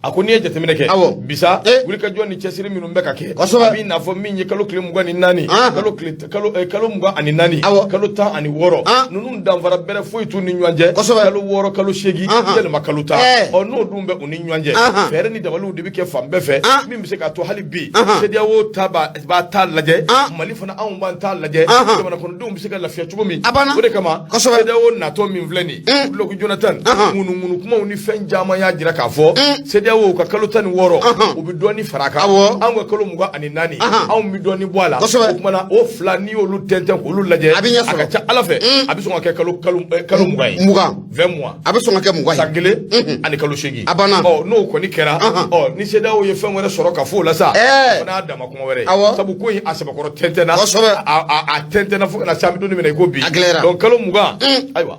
a ko n'i ye jateminɛ kɛ bisa, wulikajɔ ni cɛsiri minnu bɛ ka kɛ, a b'i n'a fɔ min ye kalo tile 24, kalo 24, kalo 16, ninnu danfara bɛrɛ foyi t'u ni ɲɔgɔn cɛ. Kalo 6, kalo 8, yɛlɛma kalo 10, ɔ n'o dun bɛ u ni ɲɔgɔn cɛ, fɛɛrɛ ni dabaliw de bɛ kɛ fan bɛɛ fɛ, min bɛ se k'a to hali bi CEDEAO ta b'a ta lajɛ, Mali fana anw b'an ta lajɛ, jamana kɔnɔdenw bɛ se ka lafiya cogo min. O de kama CEDEAO natɔ min filɛ nin ye, Goodluck Jonathan, ŋunuŋunu kumaw ni fɛn caman y'a jira k'a fɔ CEDEAO ka kalo 16, u bɛ dɔɔni fara a kan, anw ka kalo 24, anw bɛ dɔɔni bɔ a la. O tuma na, o fila, n'i y'olu tɛntɛn k'olu lajɛ, a bɛ ɲɛ a ka ca Ala fɛ, a bɛ sɔn ka kɛ kalo 20 ye. 20. 20 mois. A bɛ sɔn ka kɛ 20 ye. San kelen ani kalo 8. A banna. Ɔ n'o kɔni kɛra, ɔ ni CEDEAO ye fɛn wɛrɛ sɔrɔ ka fɔ o la sa, o fana y'a dama kuma wɛrɛ ye. Sabu ko in a sɛbɛkɔrɔ tɛntɛnna. A tɛntɛnna fo ka na se an bɛ don min na i ko bi. A gɛlɛyara. Donc kalo 20, ayiwa.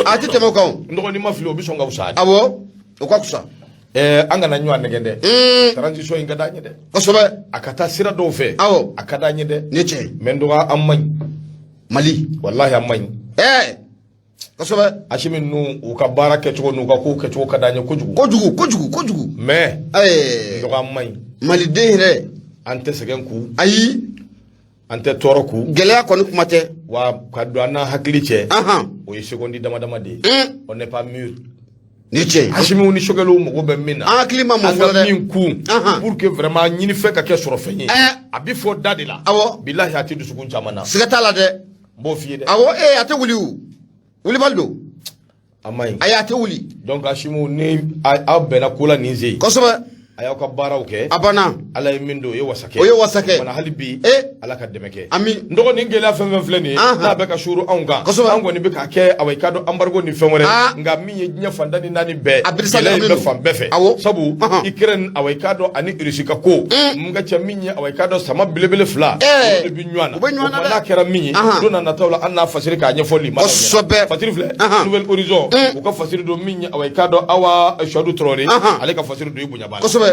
A tɛ tɛmɛ o kan o. N dɔgɔnin ma fili, o bɛ sɔn ka fisaya. Awɔ, o ka fisa. An kana ɲɔgɔn nɛgɛn dɛ. Transition in ka d'an ye dɛ. A ka taa sira dɔw fɛ. A ka d'an ye dɛ. Ni tiɲɛ. Mais n dɔgɔ, an man ɲi. Mali. Walahi, an man ɲi. Asimi ninnu, u ka baara kɛcogo n'u ka kow kɛcogo ka d'an ye kojugu. Kojugu, kojugu, kojugu. Mais n dɔgɔ, an man ɲi. Maliden yɛrɛ. An tɛ sɛgɛn ku. Ayi. An tɛ tɔɔrɔ ku. Gɛlɛya kɔni kuma tɛ. Wa ka don an n'an hakili cɛ, o ye seconde dama dama de ye. On n'est pas mûr. Ni tiɲɛ. Asimiw ni Choguelw mago bɛ min na, An hakili ma mɔ an fɔlɔ ka dɛ. min kun pour que vraiment ɲinifɛn ka kɛ sɔrɔfɛn ye, a bɛ fɔ da de la. Bilahi, a tɛ dusukun caman na. Siga t'a la dɛ. N b'o f'i ye dɛ. Awɔ, a tɛ wuli o. Wulibali don. A man ɲi. Ayi, a tɛ wuli. Donc Asimiw, ni aw bɛnna ko la nin sen, a y'aw ka baaraw kɛ. A banna. Ala ye min don, o ye wasa kɛ. O ye wasa kɛ. Mana hali bi, Ala ka dɛmɛ kɛ. Ami. N dɔgɔ, nin gɛlɛya fɛn fɛn filɛ nin ye, n'a bɛ ka suuru anw kan, an kɔni bɛ k'a kɛ awa i k'a dɔn embargo ni fɛn wɛrɛ, nka min ye diɲɛ fan tan ni naani bɛɛ, A birisa gɛlɛya in ɲagaminen bɛ don. fan bɛɛ fɛ. Sabu Ukraine, awa i k'a dɔn ani Russie ka ko, n ka cɛ, min ye awa i k'a dɔn sama belebele fila, olu de bɛ ɲɔgɔn na. U bɛ ɲɔgɔn na O tuma dɛ. n'a kɛra min ye, don n'a nataw la, an n'a fasiri k'a ɲɛfɔ limanaw ɲɛna. Fasiri filɛ, Nouvel Horizon, u ka fasiri don, min ye awa i k'a dɔn Awa Suwadu Traoré, ale ka fasiri don, i bonya b'a la.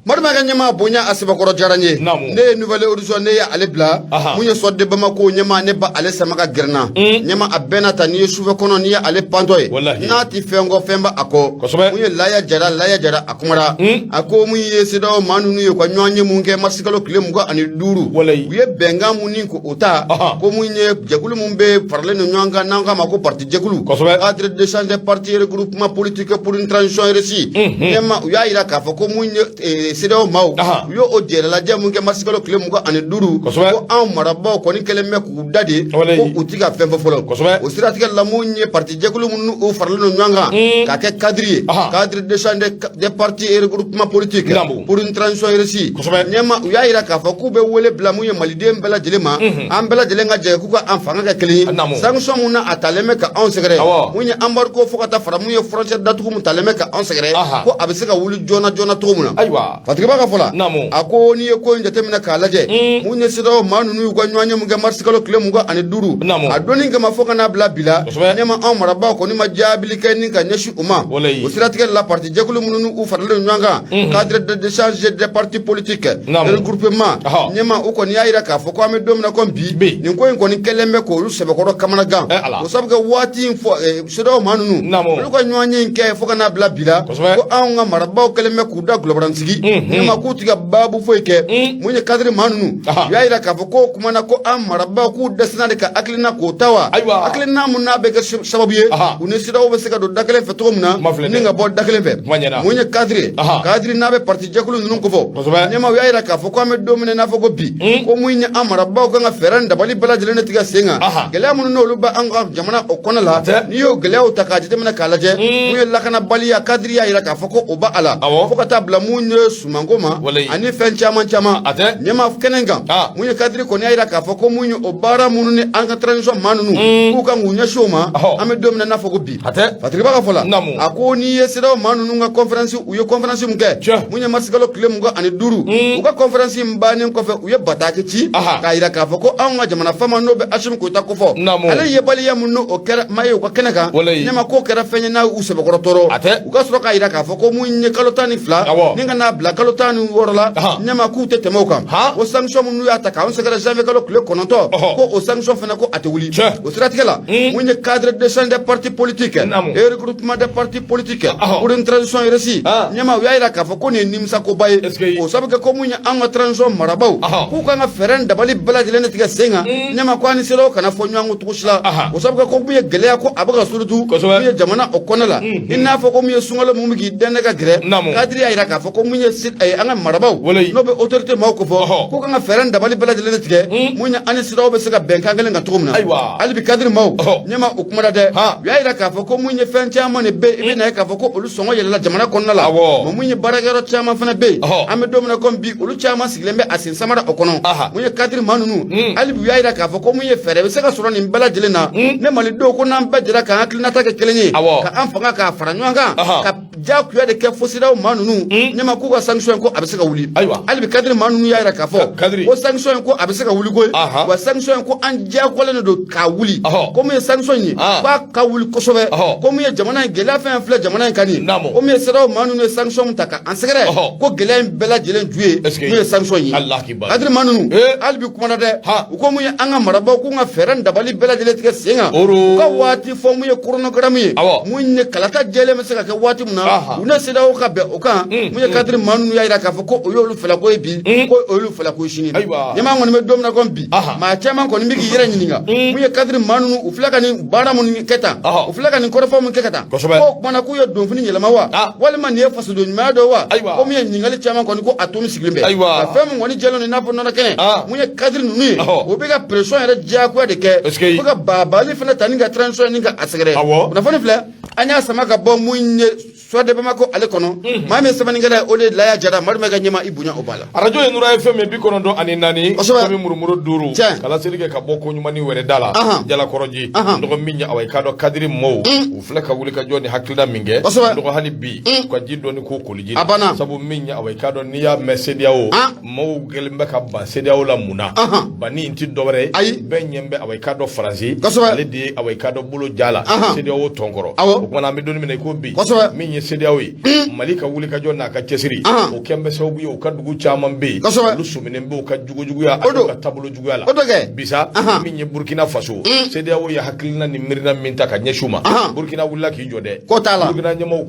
Madu ka ɲɛmaa bonya a sɛbɛkɔrɔ diyara n ye. Ne ye Nouvel Horizon, ne ye ale bila. Mun ye Soir de Bamako ɲɛmaa, ne ba ale sama ka gɛrɛnna. Ɲɛmaa, a bɛɛ n'a ta, n'i ye sufɛ kɔnɔ, n'i ye ale pantɔ ye, n'a ti fɛn kɔ, fɛn b'a kɔ. Mun ye Laya Jara, Laya Jara a kumara. A ko mun ye CEDEAO maa ninnu ye, u ka ɲɔgɔn ye mun kɛ marisikalo tile 25, u ye bɛnkan mun ni k'o ta, ko mun ye jɛkulu mun bɛ faralen don ɲɔgɔn kan, n'an k'a ma ko parti jɛkulu, cadre d'échange des partis et regroupements politiques pour une transition réussie. Ɲɛmaa, u y'a yira k'a fɔ ko mun ye CEDEAO maaw, u y'o jɛrɛlajɛ mun kɛ marisikalo tile 25, ko anw marabaaw kɔni kɛlen bɛ k'u da de, ko u ti ka fɛn fɔ fɔlɔ. O siratigɛ la, mun ye parti jɛkulu minnu u faralen don ɲɔgɔn kan k'a kɛ cadre ye, cadre d'échange des partis et regroupements politiques pour une transition réussie. Ɲɛma, u y'a yira k'a fɔ k'u bɛ wele bila mun ye maliden bɛɛ lajɛlen ma, an bɛɛ lajɛlen ka jɛ k'u ka an fanga kɛ kelen ye. Sanction mun na a talen bɛ ka anw sɛgɛrɛ, mun ye embargo fo ka taa fara mun ye frontière datugu mun talen bɛ ka anw sɛgɛrɛ, ko a bɛ se ka wuli joona joona cogo min na. Fatigiba ka fɔ la, a ko n'i ye ko in jateminɛ k'a lajɛ, mun ye CEDEAO maa ninnu y'u ka ɲɔgɔn ye mun kɛ marisikalo tile 25, a donni kama fo ka n'a bila bi la, ɲɛma, anw marabaaw kɔni ma jaabili kɛ ni ka ɲɛsin u ma. O siratigɛ la, parti jɛkulu minnu u faralen don ɲɔgɔn kan, cadre d'échange des partis politiques, regroupement, ɲɛma, u kɔni y'a yira k'a fɔ ko an bɛ don min na komi bi, nin ko in kɔni kɛlen bɛ k'olu sɛbɛkɔrɔ kamanagan. O sabu kɛ waati in fɔ CEDEAO maa ninnu, olu ka ɲɔgɔn ye in kɛ fo ka n'a bila bi la, ko anw ka marabaaw kɛlen bɛ k'u da gulɔ. kulabarani sigi ɲɛma k'u ti ka baabu foyi kɛ. Mun ye cadre maa ninnu, u y'a yira k'a fɔ ko kuma na ko an marabaaw k'u dɛsɛna de ka hakilina k'o ta wa, hakilina mun n'a bɛ kɛ sababu ye u ni CEDEAO bɛ se ka don da kelen fɛ cogo min na ni ka bɔ da kelen fɛ. Mun ye cadre, cadre n'a bɛ parti jɛkulu ninnu kofɔ, ɲɛma, u y'a yira k'a fɔ ko an bɛ don min na i n'a fɔ ko bi, ko mun ye an marabaaw kan ka fɛɛrɛ ni dabali bɛɛ lajɛlen de tigɛ sen kan, gɛlɛya minnu n'olu bɛ an ka jamana o kɔnɔ la. N'i y'o gɛlɛyaw ta k'a jateminɛ k'a lajɛ, mun ye lakanabaliya, cadre y'a yira k'a fɔ ko o b'a la, fo ka taa bila mun ye sumanko ma ani fɛn caman caman. Ɲɛma, kɛnɛ kan, mun ye cadre kɔni y'a yira k'a fɔ ko mun ye o baara minnu ni an ka transition maa ninnu k'u kan k'u ɲɛsin o ma, an bɛ don min na i n'a fɔ ko bi. Fatiriba ka fɔ la, a ko n'i ye CEDEAO maa ninnu ka conférence, u ye conférence min kɛ mun ye marisikalo tile 25, u ka conférence in bannen kɔfɛ, u ye bataki ci k'a yira k'a fɔ ko anw ka jamana faama n'o bɛ Asimi Goyita kofɔ, ale yebaliya mun n'o kɛra ma ye u ka kɛnɛ kan, ɲɛma, k'o kɛra fɛn ye n'a y'u sɛbɛkɔrɔ tɔɔrɔ. U ka sɔrɔ k'a yira k'a fɔ ko mun ye kalo 12 ni ka n'a bila kalo 16 la, ɲɛma, k'u tɛ tɛmɛ o kan. O sanction minnu y'a ta k'anw sɛgɛrɛ janvier kalo tile 9, ko o sanction fana, ko a tɛ wuli. O siratigɛ la, mun ye cadre d'échange des partis politiques et regroupement des partis politiques pour une transition réussie, ɲɛma, u y'a yira k'a fɔ ko nin ye nimisakoba ye. O sabu kɛ ko mun ye an ka transition marabaaw k'u kan ka fɛɛrɛ ni dabali bɛɛ lajɛlen de tigɛ sen kan, ɲɛma, ko an ni CEDEAO kana fɔ ɲɔgɔn kɔ cogo si la. O sabu kɛ ko mun ye gɛlɛya, ko a bɛ ka surutu mun ye jamana o kɔnɔ la, i n'a fɔ ko mun ye sunkalo mun bɛ k'i dɛnɛ ka gɛrɛ. Cadre y'a yira k'a fɔ ko mun ye an ka marabaaw n'o bɛ autorité maaw kofɔ, k'u kan ka fɛɛrɛ ni dabali bɛɛ lajɛlen de tigɛ mun ye an ni CEDEAO bɛ se ka bɛnkan kelen kan cogo min na. Hali bi cadre maaw, ɲɛma, o kumana dɛ. U y'a yira k'a fɔ ko mun ye fɛn caman de bɛ yen, i bɛ na ye k'a fɔ ko olu sɔngɔ yɛlɛla jamana kɔnɔna la. Mɛ mun ye baarakɛyɔrɔ caman fana bɛ yen, an bɛ don min na komi bi, olu caman sigilen bɛ a sen samara o kɔnɔ. Mun ye cadre maa ninnu, hali bi u y'a yira k'a fɔ ko mun ye fɛɛrɛ bɛ se ka sɔrɔ nin bɛɛ lajɛlen na, ne malidenw, ko n'an bɛɛ jɛra k'an hakilinata kɛ kelen ye, ka an fanga k'a fara ɲɔgɔn kan, ka diyagoya de kɛ fo CEDEAO maa ninnu, ɲɛma, k'u ka sanction ko a bɛ se ka wuli. Hali bi cadre maa ninnu y'a yira k'a fɔ ko sanction in ko a bɛ se ka wuli koyi. Wa sanction in ko an diyagoyalen de don k'a wuli. Ko mun ye sanction in ye, k'a ka wuli kosɛbɛ. Ko mun ye jamana in gɛlɛya fɛn filɛ jamana in kan nin, ko mun ye CEDEAO maa ninnu ye sanction min ta ka an sɛgɛrɛ, ko gɛlɛya in bɛɛ lajɛlen ju ye mun ye sanction in ye. Cadre maa ninnu hali bi kumana dɛ. U ko mun ye an ka marabaaw k'u ka fɛɛrɛ ni dabali bɛɛ lajɛlen tigɛ sen kan, u ka waati fɔ mun ye chronogramme ye, mun ye kalata jɛlen bɛ se ka kɛ waati min na, u ne CEDEAO ka bɛn o kan. Mun ye cadre maa ninnu y'a yira k'a fɔ ko o y'olu fɛlako ye bi, ko o y'olu fɛlako ye sini. Ɲɛmaa kɔni bɛ don min na komi bi, maa caman kɔni bɛ k'i yɛrɛ ɲininka mun ye cadre maa ninnu, u filɛ ka nin baara minnu kɛ tan, u filɛ ka nin kɔrɔfɔ min kɛ ka tan, ko o kumana k'u ye donfini yɛlɛma wa, walima nin ye fasoden ɲumanya dɔ wa? Ko mun ye ɲininkali caman kɔni ko a tomi sigilen bɛ nka fɛn min kɔni jɛlen don i n'a fɔ nɔnɔ kɛnɛ, mun ye cadre ninnu ye, o bɛ ka pression yɛrɛ diyagoya de kɛ, u bɛ ka baabaali fana ta ni ka transition ni ka a sɛgɛrɛ. Kunnafoni filɛ, an y'a sama ka bɔ mun ye Soir de Bamako ale kɔnɔ. Maa min ye sɛbɛnnikɛla ye, o de ye Laya Jara. Madu ka ɲɛma, i bonya o b'a la. Arajo ye Nura FM ye, 94 kɛmɛ murumuru duuru, ka laseli kɛ ka bɔ ko ɲuman ni wɛrɛ da la Jalakɔrɔji. Dɔgɔ min ye, awa, i k'a dɔn cadre mɔɔw u filɛ ka wuli ka jɔ ni hakilina min kɛ, dɔgɔ, hali bi u ka ji dɔɔni k'o koliji la. A banna. Sabu min ye, awa, i k'a dɔn n'i y'a mɛn CEDEAO, maaw kɛlen bɛ ka ban CEDEAO la. Mun na banni in tɛ dɔwɛrɛ ye? Ayi. Bɛɛ ɲɛ bɛ, awa, i k'a dɔn Faransi, ale de ye, awa, i k'a dɔn bolo ja la CEDEAO tɔn kɔrɔ. O kumana an bɛ don min na i ko bi, min ye CEDEAO ye, Mali ka wuli ka jɔ n'a ka cɛsiri, o kɛn bɛ sababu ye u ka dugu caman bɛ yen, olu sɔminen bɛ u ka jugujuguya O ani ka taabolo juguya la. O don kɛ. Bisa min ye Burkina Faso, CEDEAO ye hakilina ni miirina min ta ka ɲɛsin u ma, Burkina wulila k'i jɔ dɛ. Ko t'a la. Burkina ɲɛmaaw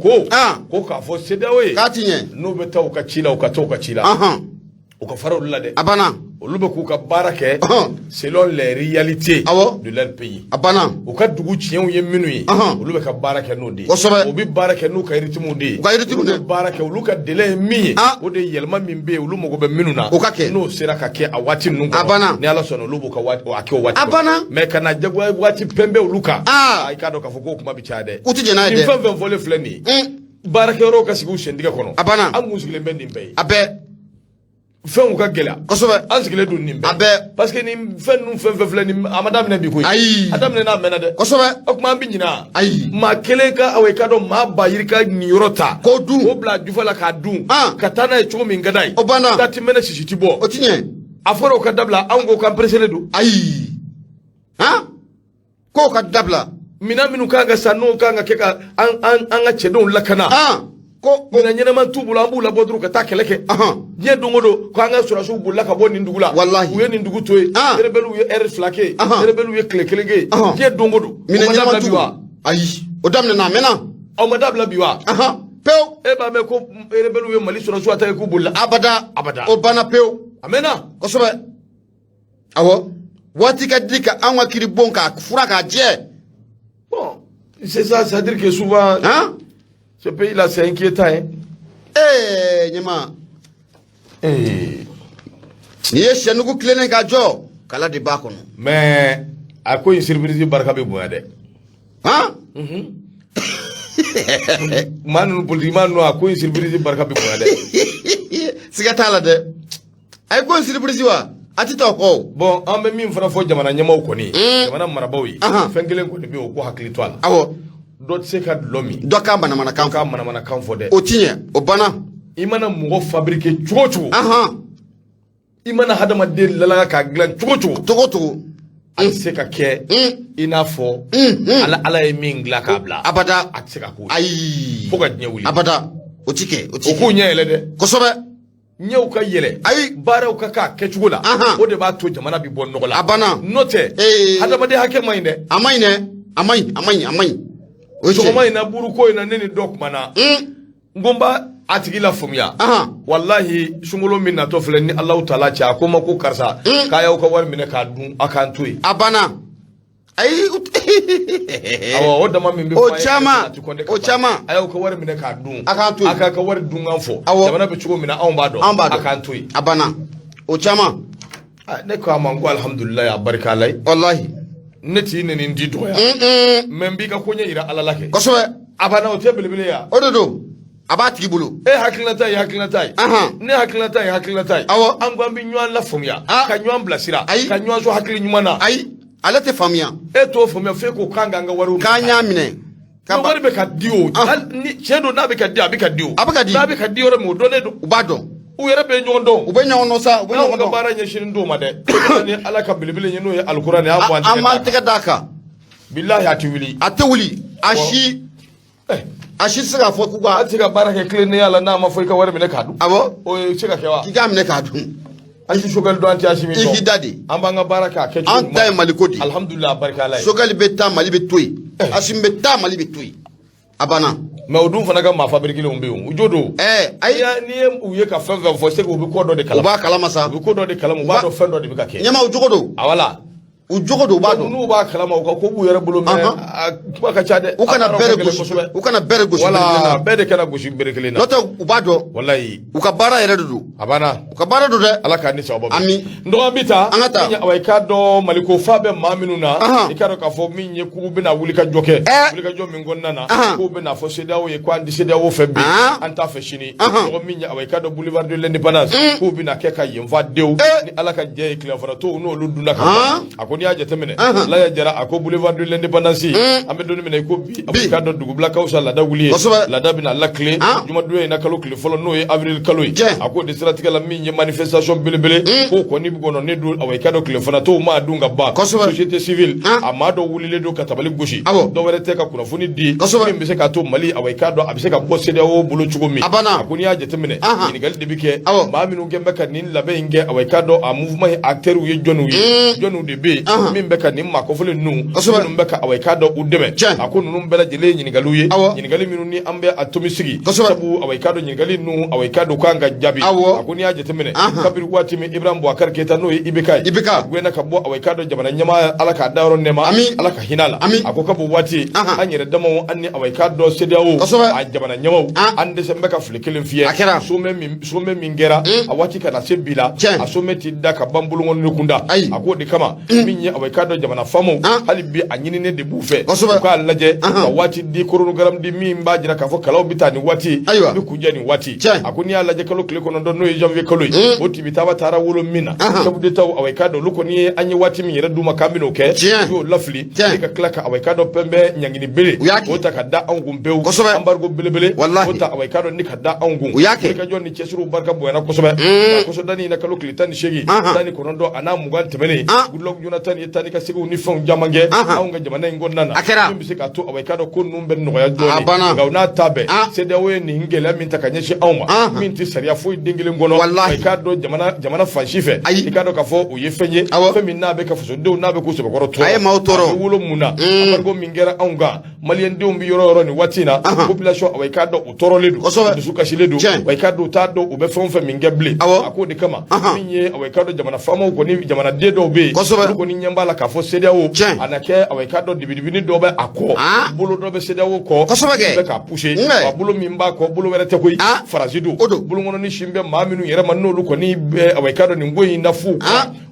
ko k'a fɔ CEDEAO ye k'a ti ɲɛ. N'u bɛ taa u ka ci la, u ka taa u ka ci la, u ka fara olu la dɛ. A banna. Olu bɛ k'u ka baara kɛ selon les réalités de leur pays. A banna. U ka dugu tiɲɛw ye minnu ye, olu bɛ ka baara kɛ n'o de ye. U bɛ baara kɛ n'u ka rythme de ye. U ka rythme de. Olu bɛ baara kɛ, olu ka délai ye min ye, o de ye yɛlɛma min bɛ yen, olu mago bɛ minnu na, o ka kɛ. N'o sera ka kɛ a waati ninnu kɔnɔ, A banna. ni Ala sɔnna, olu b'u ka waati a kɛ o waati A banna. Mais ka na jagoya waati pɛnpɛn olu kan, i k'a dɔn k'a fɔ k'o kuma bɛ caya dɛ. U ti jɛn n'a ye Nin dɛ. fɛn fɛn fɔlen filɛ nin ye, baarakɛyɔrɔw ka sigi u sentigɛ kɔnɔ. A banna. An kun sigilen bɛ nin bɛɛ ye. A bɛɛ. Fɛnw ka gɛlɛya. An sigilen don nin bɛɛ. A bɛɛ. Parce que nin fɛn ninnu fɛn fɛn filɛ nin, a ma daminɛ bi koyi. Ayi. A daminɛ n'a mɛnna dɛ. O tuma an bɛ ɲinɛ? Ayi. Maa kelen ka, awa, i ka dɔn maa ba yirika nin yɔrɔ ta K'o dun. K'o bila jufa la k'a dun, ka taa n'a ye cogo min ka d'a ye. O banna. Da ti mɛnɛ, sisi ti bɔ. O ti ɲɛ. A fɔra o ka dabila, anw ko k'an pereselen don. Ayi, han, k'o ka dabila. Minɛn minnu kan ka san, n'o kan ka kɛ ka an ka cɛdenw lakana, ko minɛn ɲɛnama t'u bolo, an b'u labɔ dɔrɔn ka taa kɛlɛ kɛ. Diɲɛ don o don ko an ka sɔrɔdasiw bolila ka bɔ nin dugu la. Walahi. U ye nin dugu to yen. Rebelles ye heure 2 kɛ yen. Rebelles ye tile 1 kɛ yen. Diɲɛ don o don. Minɛn O ma ɲɛnama dabila t'u bi wa? bolo. Ayi, o daminɛna, a mɛnna. Aw ma dabila bi wa? Pewu. E b'a mɛn ko rebelles ye Mali sɔrɔdasiw attaqué k'u bolila? Abada. Abada. O banna pewu. A mɛnna. Kosɛbɛ, awɔ, waati ka di ka an ka kiiri bon k'a fura k'a jɛ. Bon, c'est ça, c'est à dire que souvent han ce pays là, c'est inquiétant, hein. Ee, ɲɛma. Eh. N'i ye sɛnugu tilennen ka jɔ, kala de b'a kɔnɔ. Mais a ko in surprise barika bɛ bonya dɛ. Han Maa ninnu, politique maa ninnu, a ko in surprise barika bɛ bonya dɛ. Siga t'a la dɛ, a ye ko in surprise wa, a ti taa o kɔ o. Bon, an bɛ min fana fɔ jamana ɲɛmaaw kɔni ye, jamana marabaaw ye, fɛn kelen kɔni bɛ yen, o k'u hakili to a la. Dɔ tɛ se ka dulɔ min Dɔ ka manamanakan ka fɔ. manamanakan fɔ dɛ. O ti ɲɛ, o banna. I mana mɔgɔ fabriquer cogo o cogo, i mana hadamaden lalaga k'a dilan cogo o cogo, Togo togo. a tɛ se ka kɛ i n'a fɔ ala ye min dilan k'a bila. Abada. A tɛ se ka k'o ye. Ayi. Fo ka diɲɛ wuli. Abada, o ti kɛ, o ti O k'u kɛ. ɲɛ yɛlɛ dɛ. Ɲɛw ka yɛlɛ. Ayi. Baaraw ka k'a kɛcogo la. O de b'a to jamana bɛ bɔ nɔgɔ la. A banna. N'o tɛ, hadamaden hakɛ man ɲi dɛ. A man ɲi dɛ, a man ɲi, a man ɲi, a man ɲi, o ye tiɲɛ. Sɔgɔma in na, buruko in na, ne ni dɔ kumana. N ko n b'a a tigi la faamuya. Walahi, sunkalo min natɔ filɛ ni Alahu taala cɛ, a ko n ma ko karisa, k'a y'aw ka wari minɛ k'a dun, a k'an to yen. A banna, ayi. Awɔ, o dama min bɛ O fɔ an ye, caman, a ti kɔnde ka o ban. caman. A y'aw ka wari minɛ k'a dun, A k'an to yen. A k'a ka wari dunkan fɔ. Jamana bɛ cogo min na, anw b'a dɔn. Anw b'a dɔn. A k'an to yen. A banna, o caman. Ah, ne ko a ma n ko alihamudulilayi, a barika Ala ye. Walahi. Ne t'i nɛni, n t'i dɔgɔya, mais n b'i ka koɲɛ yira Ala la kɛ. A banna, o tɛ belebele ye wa? O de don, a b'a tigi bolo. E hakilinata ye hakilinata ye, ne hakilinata ye hakilinata ye. An ko an bɛ ɲɔgɔn lafaamuya, ka ɲɔgɔn bilasira, Ayi. ka ɲɔgɔn sɔn hakili ɲuman na. Ayi, ale tɛ faamuya. E t'o faamuya f'e ko k'an k'an ka wariw minɛ. K'an y'a minɛ. Ka wari bɛ ka di o, hali ni tiɲɛ don, n'a bɛ ka di, a bɛ ka di o. A bɛ ka di. N'a bɛ ka di yɔrɔ min, o dɔnnen don. U b'a dɔn. U yɛrɛ bɛ ɲɔgɔn dɔn. U bɛ ɲɔgɔn dɔn sa, u bɛ N'anw ɲɔgɔn ka dɔn. baara ɲɛsinnen t'o ma dɛ, ni Ala ka belebele ye, n'o ye alikuranɛ ye, an b'an An b'an tɛgɛ d'a kan. tɛgɛ d'a kan. Bilahi, a tɛ wuli. A tɛ wuli a si. A si tɛ se k'a fɔ k'u ka A tɛ se ka baara kɛ tilennenya la n'a ma fɔ i ka wari minɛ k'a dun. O ye se ka kɛ wa? K'i k'a minɛ k'a dun. An ti Choguel dɔn, an ti Assimi I dɔn. k'i da de. An b'an ka baara kɛ a kɛcogo An ta ye Maliko de ye. Alihamudulila, a barika Ala ye. Choguel bɛ taa, Mali bɛ to yen. Assimi bɛ taa, Mali bɛ to yen, a banna. Mais o dun fana ka maa fabriquelenw bɛ yen, u jo don. Ayi. N'i ye u ye ka fɛn fɛn fɔ, c'est que u bɛ ko dɔ de U kalama. b'a kalama sa. U bɛ ko dɔ de kalama, u b'a dɔn fɛn dɔ de bɛ ka kɛ. Ɲɛma, u jogo don. A wala. U jogo don, u b'a dɔn. N'u b'a kalama, u ka ko b'u yɛrɛ bolo, mais a kuma ka ca dɛ. U kana A baaraw bɛrɛ ka gɛlɛn gosi. kosɛbɛ. U kana bɛrɛ gosi Wala bere kelen na. bɛɛ de kana gosi bere kelen na. N'o tɛ, u b'a dɔn. Walayi. U ka baara yɛrɛ de don. A banna. U ka baara don dɛ. Ala k'a ni sababa bɛn. Ami. N dɔgɔ, an bɛ taa. An ka taa. Min ye, awa, i k'a dɔn Maliko fa bɛ maa minnu na, i k'a dɔn k'a fɔ min ye k'u bɛna wuli ka jɔ kɛ. Wuli ka jɔ min kɔnɔna na, k'u bɛna fɔ CEDEAO ye ko an tɛ CEDEAO fɛ bi, an t'a fɛ sini. Dɔgɔ min ye, awa, i k'a dɔn boulevard de l'indépendance, k'u bɛna kɛ ka yen fa dewu. Ni Ala ka jɛ ye, tilelafanato n'olu dunna ka ban. A ko n'i y'a jateminɛ, Laya Jara, a ko boulevard de l'indépendance, an bɛ don min na i ko bi, a k'a dɔn dugubila ka fisa laada wuli ye. Laada bɛna lakile jumadonya in na, kalo tile fɔlɔ, n'o ye avril kalo ye. A ko de siratigɛ la, min ye manifestation belebele, k'o kɔni kɔnɔnen don, awa, i k'a dɔn tilelafanato maa dun ka ban. Société civile, a maa dɔ wulilen don ka tabali gosi. Dɔ wɛrɛ tɛ ka kunnafoni di min bɛ se k'a to Mali, awa, i k'a dɔn a bɛ se ka bɔ CEDEAO bolo cogo min. A ko n'i y'a jateminɛ, ɲininkali de bɛ kɛ maa minnu kɛ bɛ ka nin labɛn in kɛ, awa, i k'a dɔn a mouvement ye acteurs ye, jɔnniw ye, jɔnniw de bɛ yen min bɛ ka nin maa kɔfɔlen ninnu, minnu bɛ ka, awa, i k'a dɔn u dɛmɛ. A ko ninnu bɛɛ lajɛlen ye ɲininkaliw ye, ɲininkali minnu ni an bɛ a tomi sigi, sabu, awa, i k'a dɔn ɲininkali ninnu, awa, i k'a dɔn kan ka jaabi. A ko n'i y'a jateminɛ, kabiri waati min Ibrahim Boubacar Keita, n'o ye IBK ye, IBK a gɛnna ka bɔ, awa, i k'a dɔn jamana ɲɛmaa, Ala k'a dayɔrɔ nɛɛma, Ala ka hinɛ a la. A ko kab'o waati, an yɛrɛ damaw, an ni, awa, i k'a dɔn CEDEAO a jamana ɲɛmaaw, an dɛsɛ bɛ ka fili kelen fiyɛ. Sommet min kɛra a waati ka na se bi la, a sommet ti da ka ban bolonkɔni kunda. A k'o de kama, min ye, awa, i k'a dɔn jamana faamaw, hali bi a ɲininen de b'u fɛ u k'a lajɛ ka waati di, chronogramme di min b'a jira k'a fɔ kalaw bɛ taa nin waati, bɛ kuncɛ nin waati. A ko n'i y'a lajɛ, kalo tile 9, n'o ye janvier kalo ye, o tibitaba taara wolo min na, chef d'État, awa, i k'a dɔn olu kɔni ye an ye waati min yɛrɛ d'u ma k'an bɛn'o kɛ, u y'o lafili ni ka tila ka, awa, i k'a dɔn pɛnpɛn ɲangini bere o ta ka da anw kun pewu, embargo belebele o ta, awa, i k'a dɔn ni ka da anw kun. Wulikajɔ ni cɛsiriw barika bonyana kosɛbɛ. Nka kɔsɔdani in na, kalo tile 18, 19 a n'a 20 tɛmɛnen, Goodluck Jonathan ta nin ye taa ni ka seginw ni fɛnw caman kɛ anw ka jamana in kɔnɔna na. A kɛra. Min bɛ se k'a to, awa, i k'a dɔn ko ninnu bɛ nɔgɔya dɔɔnin. A banna. Nka o n'a ta bɛɛ, CEDEAO ye nin gɛlɛya min ta ka ɲɛsin anw ma, min tɛ sariya foyi den kelen kɔnɔ, Walahi. i k'a dɔn jamana fan si fɛ, Ayi. i k'a dɔn k'a fɔ o ye fɛn ye, fɛn min n'a bɛ ka fasodenw, n'a bɛ k'u sɛbɛkɔrɔ tɔɔrɔ. A ye maaw tɔɔrɔ. A bɛ wolo mun na? Embargo min kɛra anw kan, maliyɛndenw bɛ yɔrɔ o yɔrɔ nin waati in na, population, awa, i k'a dɔn u tɔɔrɔlen don, u dusu kasilen don. Wa i k'a dɔn u t'a dɔn u bɛ fɛn o fɛn min kɛ bilen. A k'o de kama, min ye, awa, i k'a dɔn jamana faamaw kɔni, jamanaden dɔw bɛ yen, olu kɔni ɲɛ b'a la k'a fɔ CEDEAO a na kɛ, awa, i k'a dɔn dibidibini dɔ bɛ a kɔ, bolo dɔ bɛ CEDEAO kɔ, Kosɛbɛ kɛ. bɛ k'a pousser. Wa bolo min b'a kɔ, bolo wɛrɛ tɛ koyi, Faransi don. O don. Bolokɔnɔni sin bɛ maa minnu yɛrɛ ma, n'olu kɔni bɛ, awa, i k'a dɔn nin ko in na fu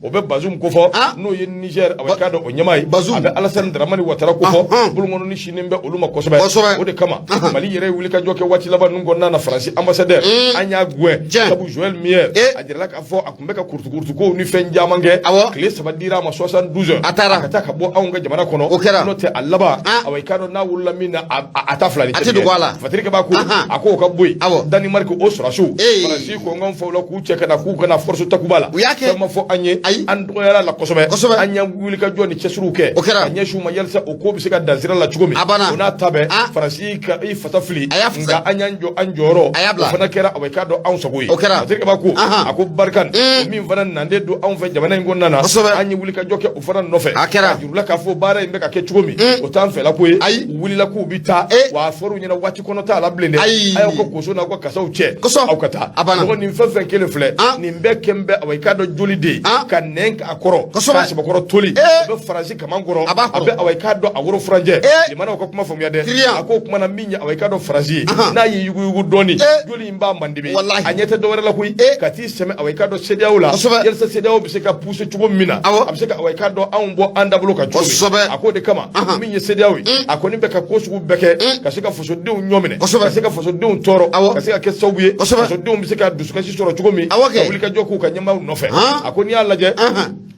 o bɛ Bazoum kofɔ, n'o ye Niger, awa, i k'a dɔn o ɲɛmaa ye. Bazoum. A bɛ Alassane Dramane Ouattara kofɔ. Bolokɔnɔni sinnen bɛ olu ma kosɛbɛ. O de kama Mali yɛrɛ ye wulikajɔ kɛ waati laban ninnu kɔnɔna na. Faransi ambassadeur, an y'a gɛn, sabu Joël Millière, a jirala k'a fɔ a tun bɛ ka kurutukurutukow ni fɛn caman kɛ. Tile 3 dira a ma, 72 heures. A taara. A ka taa ka bɔ anw ka jamana kɔnɔ. O kɛra. N'o tɛ, a laban, awa, i k'a dɔn n'a wolola min na, a ta fila ni A tɛ dogo a la. Fatirikɛ b'a ko a k'o ka bɔ yen. Danemark o sɔrɔsiw, Faransi kɔnkan fɔ la k'u cɛ ka na, k'u kana force Takuba la. U y'a kɛ. Fɛn ma fɔ an ye. Ayi. An dɔgɔyara la kosɛbɛ. An y'an wulikajɔ ni cɛsiriw kɛ O kɛra. ka ɲɛsin u ma, yalisa o ko bɛ se ka dan sira la cogo min. A banna. O n'a ta bɛɛ, Faransi ka i fasa fili. A y'a fasa. Nka an y'an jɔ an jɔyɔrɔ. A y'a bila. O fana kɛra, awa, i k'a dɔn anw sago ye. O kɛra. Fatirikɛ b'a ko a ko Barkhane, o min fana nanden don anw fɛ jamana in kɔnɔna na, an ye wulikajɔ kɛ o fana nɔfɛ. A kɛra. K'a jir'u la k'a fɔ baara in bɛ ka kɛ cogo min, o t'an fɛla ko ye. Ayi. U wulila k'u bɛ taa. Wa a fɔr'u ɲɛna, waati kɔnɔ t'a la bilen dɛ. Ayi. A y'aw ka koso n'aw ka kasaw cɛ. Aw ka taa. A banna. Mɔgɔ nin fɛn fɛn kelen filɛ, nin bɛɛ kɛn bɛ, awa, i k'a dɔn joli de ye ka nɛn k'a kɔrɔ, k'a sɛbɛkɔrɔ toli. O bɛ Faransi kaman kɔrɔ. A b'a kɔrɔ. A bɛ, awa, i k'a dɔn a woro furancɛ. Limanaw ka kuma faamuya dɛ. Kiriyan. A ko o kuma na, min ye, awa, i k'a dɔn Faransi ye, n'a y'i yuguyugu dɔɔni, joli in b'a mandebe. Walahi. A ɲɛ tɛ dɔwɛrɛ la koyi, ka t'i sɛmɛ, awa, i k'a dɔn CEDEAO la, yalisa CEDEAO bɛ se ka pousser cogo min na, a bɛ se ka, awa, i k'a dɔn anw bɔ an dabolo kan cogo min. A k'o de kama, min ye CEDEAO ye, a kɔni bɛ ka ko sugu bɛɛ kɛ ka se ka fasodenw ɲɔ minɛ, ka se ka fasodenw tɔɔrɔ, ka se ka kɛ sababu ye fasodenw bɛ se ka dusukasi sɔrɔ cogo min, ka wulikajɔ k'u ka ɲɛmaaw nɔfɛ. A ko n'i y'a lajɛ,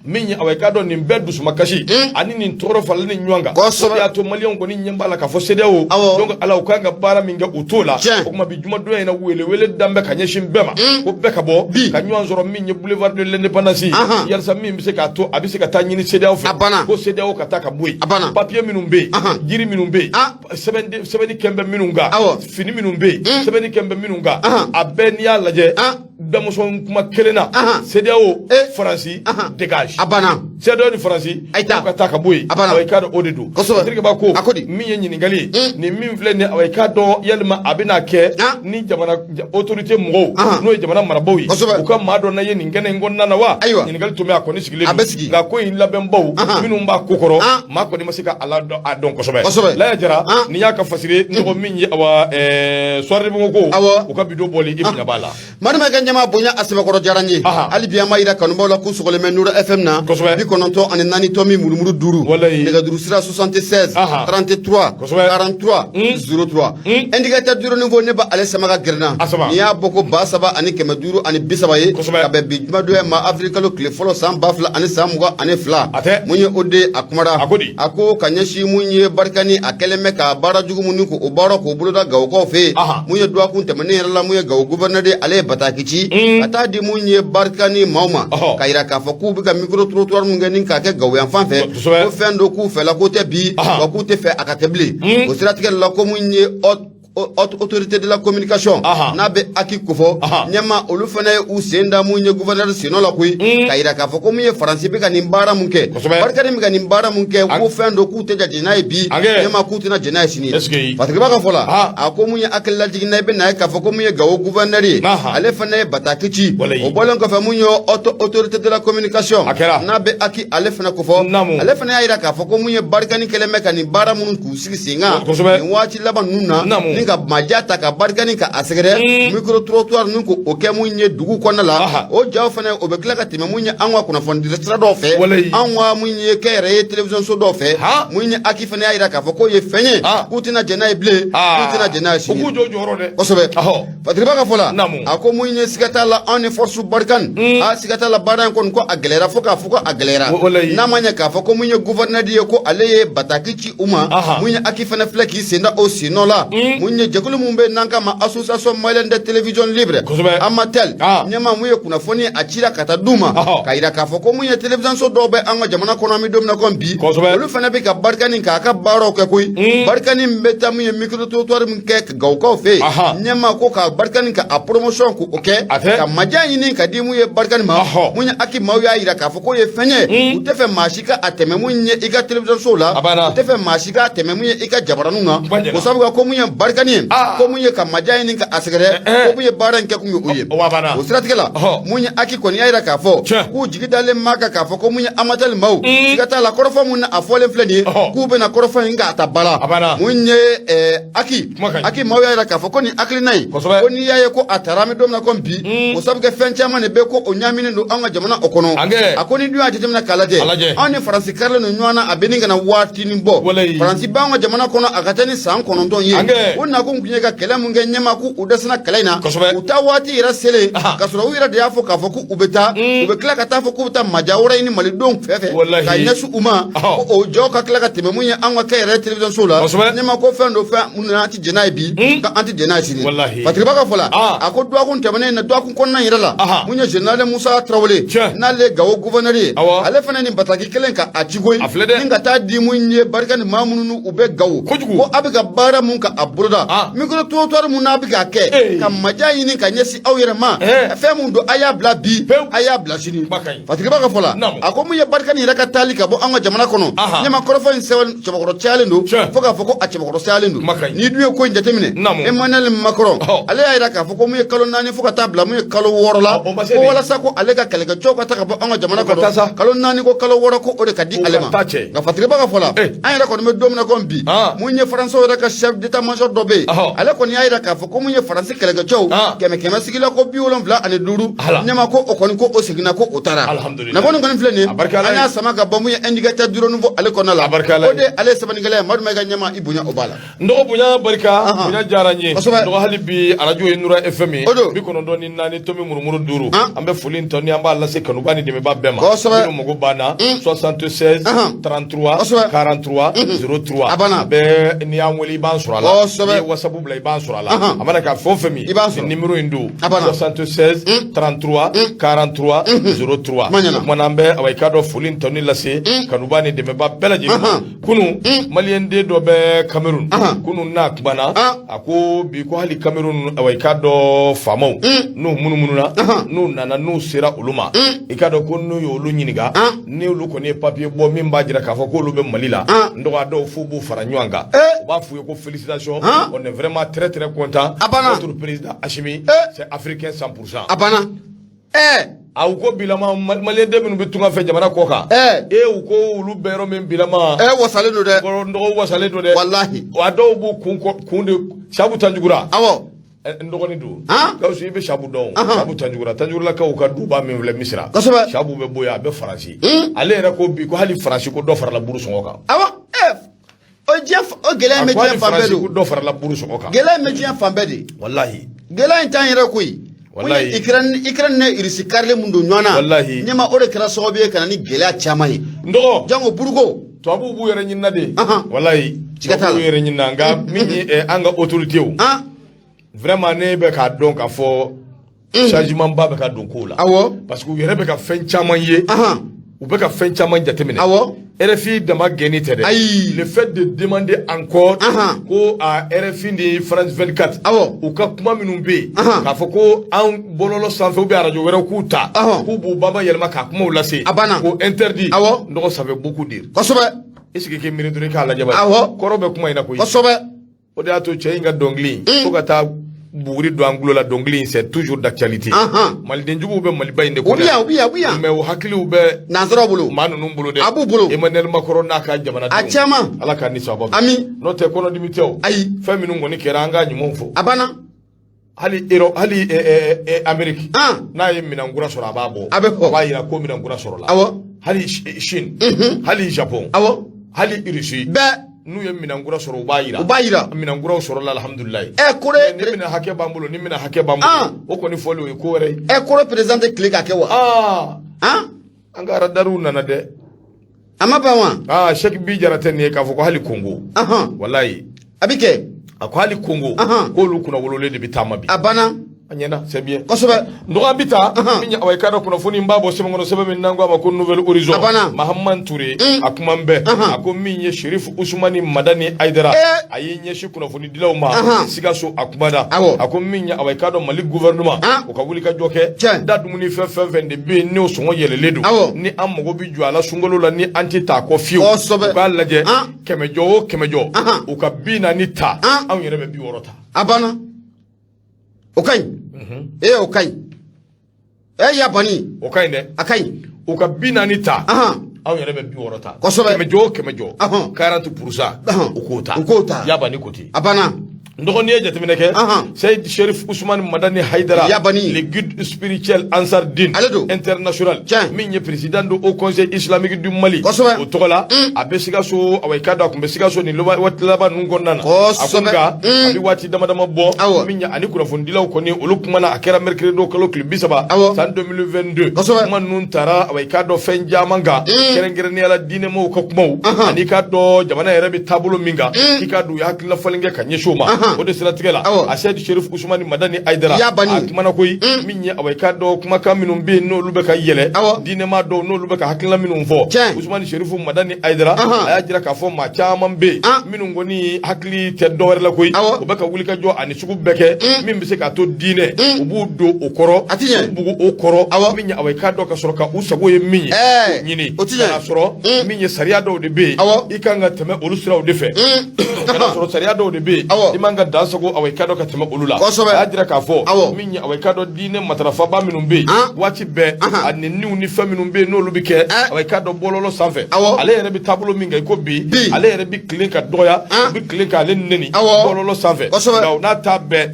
min ye, awa, i k'a dɔn nin bɛɛ dusumakasi ani nin tɔɔrɔ faralen ni ɲɔgɔn kan, o de y'a to maliyɛnw kɔni ɲɛ b'a la k'a fɔ CEDEAO, donc ala u kan ka baara min kɛ, u t'o la. O tuma bi jumadonya in na, wele dan bɛ ka ɲɛsin bɛɛ ma, ko bɛɛ ka bɔ ka ɲɔgɔn sɔrɔ min ye boulevard de l'indépendance ye, yalisa min bɛ se k'a to a bɛ se ka taa ɲini CEDEAO fɛ, A banna. ko CEDEAO ka taa ka bɔ yen. A banna. Papier minnu bɛ yen, jiri minnu bɛ yen, sɛbɛnni kɛn bɛ minnu kan, fini minnu bɛ yen, sɛbɛnni kɛn bɛ minnu kan, a bɛɛ n'i y'a lajɛ, damuso kuma kelen na, CEDEAO, Faransi dégage. A banna. CEDEAO ni Faransi, Ayi taa. k'u ka taa ka bɔ yen. A banna. Awa, i k'a dɔn o de don. Patrick b'a ko A ko di? min ye ɲininkali ye, nin min filɛ nin ye, awa, i k'a dɔn yalima a bɛna kɛ ni jamana autorité mɔgɔw, n'o ye jamana marabaaw ye, u ka maa dɔ na ye nin kɛnɛ in kɔnɔna na wa? Ayiwa. Ɲininkali tun bɛ, a kɔni sigilen A bɛ don. sigi. Nka ko in labɛnbaw minnu b'a ko kɔrɔ, maa kɔni ma se ka a ladɔn, a dɔn kosɛbɛ. Laya Jara, nin y'a ka fasiri n tɔgɔ min ye, awa, Soir de Bamako, u ka bidon bɔli i bonya b'a la. Madama ka ɲɛma bonya a sɛbɛkɔrɔ diyara n ye. Hali bi an b'a yira kanubaw la k'u sɔgɔlen bɛ Nura FM na, 94.5. Nɛgɛjuru sira 76 33 43 03. Indicateur du renouveau, ne b'ale sama ka gɛrɛ na. A sama. N'i y'a bɔ ko 3530 ye, ka bɛn bi jumadonya ma, avril kalo tile fɔlɔ san 2022. A tɛ. Mun ye o de a kumara? A ko di? A ko ka ɲɛsin mun ye Barkhane, a kɛlen bɛ ka baara jugu minnu k'o baara k'o boloda Gawokaw fɛ yen. Mun ye dɔgɔkun tɛmɛnen yɛrɛ la, mun ye Gawo gouverneur ye, ale ye bataki ci ka taa di mun ye Barkhane maaw ma, ka yira k'a fɔ k'u bɛ ka micro trottoir mun kɛ ni k'a kɛ Gawo yan fan fɛ, ko fɛn dɔ k'u fɛla ko tɛ bi, wa k'u tɛ fɛ a ka kɛ bilen. O siratigɛ la, ko mun ye haute autorité de la communication, n'a bɛ aki kofɔ, ɲɛma olu fana ye u sen da mun ye gouverneur sennɔ la koyi, ka yira k'a fɔ ko mun ye Faransi bɛ ka nin baara mun kɛ, Barkhane bɛ ka nin baara mun kɛ, ko fɛn dɔ k'u tɛ jɛn n'a ye bi, ɲɛma k'u tɛna jɛn n'a ye sini. Patrick b'a ka fɔ la, a ko mun ye hakililajigin na, i bɛ na ye k'a fɔ ko mun ye Gawo gouverneur ye, ale fana ye bataki ci. O bɔlen kɔfɛ, mun ye haute autorité de la communication, n'a bɛ aki ale fana kofɔ, ale fana y'a yira k'a fɔ ko mun ye Barkhane kɛlen bɛ ka nin baara minnu k'u sigi sen kan nin waati laban ninnu na, ni ka maja ta ka Barkhane ka a sɛgɛrɛ micro trottoir ninnu k'o kɛ mun ye dugu kɔnɔna la, o jaw fana o bɛ tila ka tɛmɛ mun ye an ka kunnafoni sira dɔw fɛ, an ka mun ye kɛnyɛrɛye télévision so dɔw fɛ. Mun ye aki fana y'a yira k'a fɔ k'o ye fɛn ye k'u tɛna jɛn n'a ye bilen, k'u tɛna jɛn n'a ye sini. U k'u jɔ jɔyɔrɔ dɛ. Kosɛbɛ. Patrick ka fɔ la, a ko mun ye siga t'a la, anw ni force Barkhane, a siga t'a la, baara in kɔni ko a gɛlɛyara fo k'a fɔ ko a gɛlɛyara, n'a ma ɲɛ k'a fɔ ko mun ye gouverneur ye, ko ale ye bataki ci u ma. Mun ye aki fana filɛ k'i sen da o sen nɔ la. Mun Mun ye jɛkulu mun bɛ n'an k'a ma Association malienne des télévisions libres, Amatel, ɲɛma mun ye kunnafoni a cira ka taa d'u ma, k'a yira k'a fɔ ko mun ye télévision so dɔw bɛ an ka jamana kɔnɔ, an bɛ don min na komi bi, olu fana bɛ ka Barkhane k'a ka baaraw kɛ koyi. Barkhane bɛ taa mun ye micro trottoir min kɛ Gawokaw fɛ yen, ɲɛma ko ka Barkhane ka a promotion k'o kɛ, ka maja ɲini ka di mun ye Barkhane ma. Mun ye HAC maaw y'a yira k'a fɔ k'o ye fɛn ye, u tɛ fɛ maa si ka a tɛmɛ mun ye i ka télévision so la, u tɛ fɛ maa si ka tɛmɛ mun ye i ka jabaraninw na, o sabu ko mun ye Barkhane ye, ko mun ye ka maja ɲini ka a sɛgɛrɛ, ko mun ye baara in kɛ kun ye o ye. O siratigɛ la, mun ye HAC kɔni y'a yira k'a fɔ k'u jigi dalen m'a kan k'a fɔ ko mun ye Amatel maaw, siga t'a la, kɔrɔfɔ mun na a fɔlen filɛ nin ye, k'u bɛna kɔrɔfɔ in k'a ta ba la. Mun ye HAC maaw y'a yira k'a fɔ ko nin hakilina in, ko n'i y'a ye ko a taara, an bɛ don min na komi bi, o sabu kɛ fɛn caman de bɛ ko o ɲaaminen don an ka jamana o kɔnɔ. A ko ni dun y'a jateminɛ k'a lajɛ, anw ni Faransi karilen don ɲɔgɔn na, a bɛ nin ka na waatinin bɔ. Faransi b'an ka jamana kɔnɔ a ka ca ni san 9 ye. U nakun tun ye ka kɛlɛ mun kɛ, ɲɛma k'u dɛsɛra kɛlɛ in na, u taa waati yɛrɛ selen ka sɔrɔ u yɛrɛ de y'a fɔ k'a fɔ k'u bɛ taa, u bɛ tila ka taa fɔ k'u bɛ taa maja wɛrɛ ɲini malidenw fɛ ka ɲɛsin u ma, ko o jɔ ka tila ka tɛmɛ mun ye an ka kɛnyɛrɛ télévision so la. Ɲɛma ko fɛn don, fɛn minnu an tɛ jɛn n'a ye bi, nka an tɛ jɛn n'a ye sini. Fatiriba ka fɔ la, a ko dɔgɔkun tɛmɛnen na, dɔgɔkun kɔnɔna yɛrɛ la, mun ye général Musa Tarawele, n'ale ye Gawo gouverneur ye, ale fana nin bataki kelen ka a ci koyi, ni ka taa di mun ye Barkhane maa minnu u bɛ Gawo, ko a bɛ ka baara mun ka a boloda, micro trottoir mun n'a bɛ k'a kɛ ka maja ɲini ka ɲɛsin aw yɛrɛ ma, fɛn mun don, a y'a bila bi, a y'a bila sini. Fatiriba ka fɔ la, a ko mun ye Barkhane yɛrɛ ka taali ka bɔ an ka jamana kɔnɔ, ɲɛma kɔrɔfɔ in sɛbɛn cɛbakɔrɔ cayalen don, fo k'a fɔ ko a cɛbakɔrɔ cayalen don. N'i dun ye ko in jateminɛ, Emmanuel Macron, ale y'a yira k'a fɔ ko mun ye kalo 4 fo ka taa bila mun ye kalo 6 la, ko walasa ko ale ka kɛlɛkɛcɛw ka taa ka bɔ an ka jamana kɔnɔ, kalo 4 ko kalo 6, ko o de ka di ale ma. Nka Fatiriba ka fɔ la, an yɛrɛ kɔni bɛ don min na komi bi, mun ye Faransiw yɛrɛ ka chef d'état major dɔ bɛ yen, ale kɔni y'a yira k'a fɔ ko mun ye Faransi kɛlɛkɛcɛw kɛmɛ kɛmɛ sigila ko 75, ɲɛma ko o kɔni ko o seginna, ko o taara. Nafolo kɔni filɛ nin ye, an y'a sama ka bɔ mun ye Indicateur du Renouveau ale kɔnɔna la, o de ale ye sɛbɛnnikɛla ye. Madu Mayiga, ɲɛma i bonya o b'a la. N dɔgɔ, bonya barika, bonya diyara n ye. Dɔgɔ, hali bi arajo ye Nura FM ye, 94 tomi murumuru 5. An bɛ foli tɔ ni an b'a lase kanuba ni dɛmɛba bɛɛ ma. Minnu mago b'an na, 76 33 43 03. A banna. A bɛɛ, n'i y'an wele i b'an sɔrɔ a la, n'i ye WhatsApp bila i b'an sɔrɔ a la. A mana kɛ fɛn o fɛn min, i b'a sɔrɔ. Numéro in don, A banna. 76 33 43 03. Kuma ɲɛna. O kumana, an bɛ awa i k'a dɔn foli tɔ ni lase kanuba ni dɛmɛba bɛɛ lajɛlen ma. Kunun, maliyɛn den dɔ bɛ Cameroun, kunun n'a kumana, a ko bi ko hali Cameroun, awa i k'a dɔn faamaw n'u munumununa, n'u nana, n'u sera olu ma, i k'a dɔn ko n'u y'olu ɲininka, ni olu kɔni ye papier bɔ min b'a jira k'a fɔ k'olu bɛ Mali la, n dɔgɔ, a dɔw f'u b'u fara ɲɔgɔn kan, u b'a f'u ye ko félicitations, on est vraiment très très content, A banna. notre président Assimi, c'est africain 100%. A banna. A u ko bilama maliyɛn den minnu bɛ tunga fɛ jamana kɔ kan, e u ko olu bɛ yɔrɔ min bilama, Wasalen don dɛ. N dɔgɔ, wasalen don dɛ. Walahi. A dɔw b'u kun kun de Sabu Tanjugura. N dɔgɔnin don. Gawusu, i bɛ Sabu dɔn? Sabu Tanjugura, Tanjuguralakaw ka duba min filɛ Misira. Sabu bɛ bɔ yen, a bɛ Faransi. Ale yɛrɛ ko bi ko hali Faransi, ko dɔ farala buru sɔngɔ kan. Awɔ, o diɲɛ o gɛlɛya in A bɛ ko hali diɲɛ fan bɛɛ Faransi ko don. dɔ farala buru sɔngɔ kan. Gɛlɛya in bɛ diɲɛ fan bɛɛ de. Walahi. Gɛlɛya in t'an yɛrɛ koyi. Walahi. Ukraine ni Russie karilen mun don ɲɔgɔn na. Walahi. Ɲɛma, o de kɛra sababu ye ka na ni gɛlɛya caman ye. N dɔgɔ, Jango buruko. Tubabuw b'u yɛrɛ ɲinina de. Walahi. Siga t'a la. Tubabuw b'u yɛrɛ ɲinina, nka min ye an ka autorité o, vraiment ne bɛ k'a dɔn k'a fɔ changement ba bɛ ka don kow la. Parce que u yɛrɛ bɛ ka fɛn caman ye. U bɛ ka fɛn caman jateminɛ. RFI dama gɛnni tɛ dɛ. Ayi. Le fait de demander encore ko a RFI ni France 24, u ka kuma minnu bɛ yen, k'a fɔ ko an bɔlɔlɔ sanfɛ ou bien arajo wɛrɛw k'u ta, k'u b'u banba yɛlɛma k'a kumaw lase. A banna. Ko interdit. N dɔgɔ, ça fait beaucoup dire. Est ce que k'i miiri dɔrɔn i k'a lajɛ bani. Kɔrɔ bɛ kuma in na koyi. O de y'a to cɛ in ka dɔnkili, fo ka taa buguri don an tulo la, dɔnkili in c'est toujours d'actualité. Malidenjuguw bɛ Maliba in de U bɛ yan, u bɛ yan, u bɛ yan. Mais u hakiliw bɛ Nanzaraw bolo. maa ninnu bolo dɛ. A b'u bolo. Emmanuel Macron n'a ka jamanadenw. A caman. Ala k'a ni sababa bɛn. Ami. N'o tɛ, kɔnɔdimi tɛ o. Ayi. Fɛn minnu kɔni kɛra, an k'a ɲumanw fɔ. A banna. Hali Europe, hali Amérique, n'a ye minɛn kura sɔrɔ, a b'a bɔ. A bɛ fɔ. A b'a yira ko minɛn kura sɔrɔla. Hali Chine, hali Japon, hali Russie, Bɛɛ. n'u ye minɛn kura sɔrɔ, u b'a yira. U b'a yira. Minɛn kuraw sɔrɔla, alhamdulilayi. Kore. Ni minɛn hakɛ b'an bolo, ni minɛn hakɛ b'an bolo, o kɔni fɔli, o ye ko wɛrɛ ye. Kore président tɛ tile ka kɛ wa? An ka radariw nana dɛ. A ma ban wa? Cheikh Bi Jara tɛ nin ye k'a fɔ ko hali Congo. Walayi. A bɛ kɛ. A ko hali Kongo, k'olu kunnawololen de bɛ taama bi. A banna. A ɲɛna, c'est bien. Kosɛbɛ. Nɔgɔ an bɛ taa min ye, awa, i k'a dɔn kunnafoni n b'a bɔ sɛbɛn kɔnɔ, sɛbɛn min n'an ko a ma ko Nouvel Horizon. A banna. Mahamman Ture a kuma bɛɛ, a ko min ye Sherif Usumani Madani Ayidara, a y'i ɲɛsin kunnafonidilaw ma Sikaso. A kumana, a ko min ye, awa, i k'a dɔn Mali gouvernement, o ka wuli ka jɔ kɛ. Da dumuni fɛn fɛn fɛn de bɛ yen n'o sɔngɔ yɛlɛlen don, ni an mago bɛ jɔ a la sunkalo la, ni an tɛ taa kɔ fiyewu, u k'a lajɛ, 100 jɔ o 100 jɔ, u ka 40 ta, anw yɛrɛ bɛ 60 ta. A banna, o ka ɲi. Ee, o ka ɲi. Ee, Yabani. O ka ɲi dɛ. A ka ɲi. U ka 40 ta, anw yɛrɛ bɛ 60 ta. Kosɛbɛ. 100 jɔ o 100 jɔ, 40%, u k'o ta. U k'o ta. Yabani ko ten. A banna. N dɔgɔnin ye jateminɛ kɛ, Seyid Sherif Usumani Madani Haidara, Yabani, le guide spirituel Ansar Din Ale don. international, min ye président du Haut Conseil islamique du Mali, o tɔgɔ la, a bɛ Sikaso. Awa, i k'a dɔn a tun bɛ Sikaso nin waati laban ninnu kɔnɔna na. A ko nka a bɛ waati dama dama bɔ, min ye ani kunnafonidilaw kɔni, olu kumana. A kɛra mercredi don, kalo tile 30, san 2022. Kuma ninnu taara, awa, i k'a dɔn fɛn caman kan, kɛrɛnkɛrɛnnenya la diinɛmɔgɔw ka kumaw, ani i k'a dɔn jamana yɛrɛ bɛ taabolo min kan, k'i k'a dɔn u ye hakilina falen kɛ ka ɲɛsin o ma. O de siratigɛ la, a Seyid Sherif Usumani Madani Ayidara, a kumana koyi. Min ye, awa, i k'a dɔn kumakan minnu bɛ yen n'olu bɛ ka yɛlɛ, diinɛmaa dɔw n'olu bɛ ka hakilina minnu fɔ, Usumani Sherifu Madani Ayidara, a y'a jira k'a fɔ maa caman bɛ yen minnu kɔni hakili tɛ dɔwɛrɛ la koyi, u bɛ ka wulikajɔ ani sugu bɛɛ kɛ min bɛ se k'a to diinɛ u b'u don o kɔrɔ, u bugu o kɔrɔ. Min ye, awa, i k'a dɔn ka sɔrɔ ka u sago ye min ye o ɲini, k'a sɔrɔ min ye sariya dɔw de bɛ yen, i kan ka tɛmɛ olu siraw de fɛ, ka sɔrɔ sariya dɔw de bɛ yen, i man ka dan sago, awa, i k'a dɔn ka tɛmɛ olu la. A y'a jira k'a fɔ min ye, awa, i k'a dɔn diinɛ matarafaba minnu bɛ yen, waati bɛɛ a nɛniw ni fɛn minnu bɛ yen n'olu bɛ kɛ, awa, i k'a dɔn bɔlɔlɔ sanfɛ, ale yɛrɛ bɛ taabolo min kan i ko bi, ale yɛrɛ bɛ tilen ka dɔgɔya, u bɛ tilen k'ale nɛni bɔlɔlɔ sanfɛ. Nka o n'a ta bɛɛ,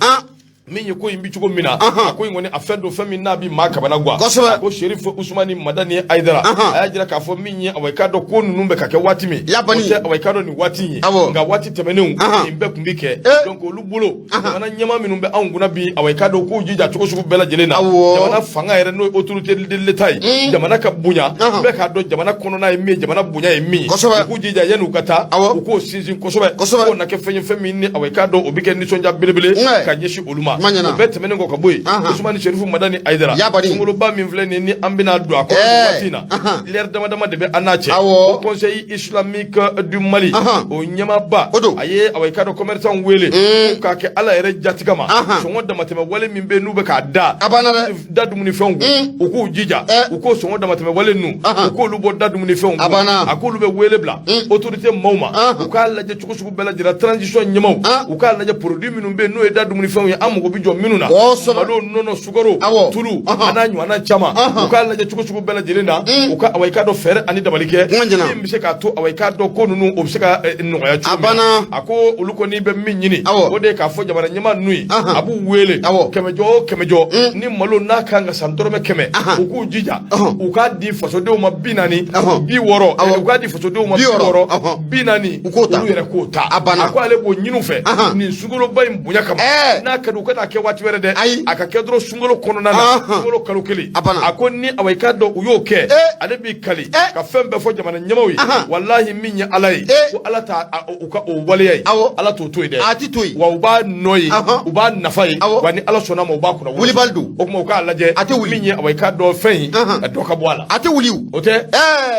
min ye ko in bi cogo min na, a ko in kɔni a fɛn don, fɛn min n'a bi maa kamana gan. A ko Sherif Usumani Madani Ayidara, a y'a jira k'a fɔ min ye, awa, i k'a dɔn ko ninnu bɛ ka kɛ waati min, o tɛ, awa, i k'a dɔn nin waati in ye, nka waati tɛmɛnenw nin bɛɛ tun bɛ kɛ. Donc olu bolo, jamana ɲɛmaa minnu bɛ anw kunna bi, awa, i k'a dɔn k'u jija cogo sugu bɛɛ lajɛlen na, jamana fanga yɛrɛ n'o ye autorité de l'État ye, jamana ka bonya, bɛɛ k'a dɔn jamana kɔnɔna ye min ye, jamana bonya ye min ye, u k'u jija yanni u ka taa, u k'o sinsin kosɛbɛ, k'o na kɛ fɛn ye, fɛn min ni, awa, i k'a dɔn o bɛ kɛ nisɔndiya belebele ka ɲɛsin olu ma. O bɛɛ tɛmɛnen kɔ ka bɔ yen, Usumani Sherifu Madani Ayidara, sunkaloba min filɛ nin ni an bɛna don a kɔnɔ nin waati in na, lɛri dama dama de bɛ an n'a cɛ, Haut Conseil islamique du Mali, o ɲɛmaaba, a ye, awa, i k'a dɔn commerçant wele k'u k'a kɛ Ala yɛrɛ jati kama, sɔngɔ damatɛmɛ wale min bɛ yen n'u bɛ k'a da da dumunifɛnw kun, u k'u jija u k'o sɔngɔ damatɛmɛ wale ninnu, u k'olu bɔ da dumunifɛnw kun. A k'olu bɛ wele bila autorité maaw ma, u k'a lajɛ cogo sugu bɛɛ lajɛlen, transition ɲɛmaaw, u k'a lajɛ produit minnu bɛ yen n'o ye da dumunifɛnw ye, an mago bɛ jɔ minnu na, malo, nɔnɔ, sukaro, tulu, a n'a ɲɔgɔnna caman, u k'a lajɛ cogo sugu bɛɛ lajɛlen na, u ka, awa, i k'a dɔn fɛɛrɛ ani dabali kɛ min bɛ se k'a to, awa, i k'a dɔn ko ninnu o bɛ se ka nɔgɔya cogo min na. A ko olu kɔni bɛ min ɲini, o de ye k'a fɔ jamana ɲɛmaa ninnu ye, a b'u wele, 100 jɔ o 100 jɔ, ni malo n'a kan ka san dɔrɔmɛ 100, u k'u jija u k'a di fasodenw ma 40, 60, u k'a di fasodenw ma 60, 40, U k'o ta. Olu yɛrɛ k'o ta. A banna. A ko ale b'o ɲini u fɛ nin sunkaloba in bonya kama. N'a ka di u ka n'a kɛ waati wɛrɛ dɛ, Ayi. a ka kɛ dɔrɔn sunkalo kɔnɔna na, sunkalo kalo kelen. A banna. A ko ni, awa, i k'a dɔn u y'o kɛ, ale b'i kali ka fɛn bɛɛ fɔ jamana ɲɛmaaw ye, walahi, min ye Ala ye, ko Ala t'a u ka o waleya ye, Ala t'o to yen dɛ. A ti to yen. Wa u b'a nɔ ye, u b'a nafa ye, wa ni Ala sɔnna ma, u b'a kunna. Wulibali don. O tuma u k'a lajɛ. A tɛ wuli. Min ye, awa, i k'a dɔn fɛn in, a dɔ ka bɔ a la. A tɛ wuli. O tɛ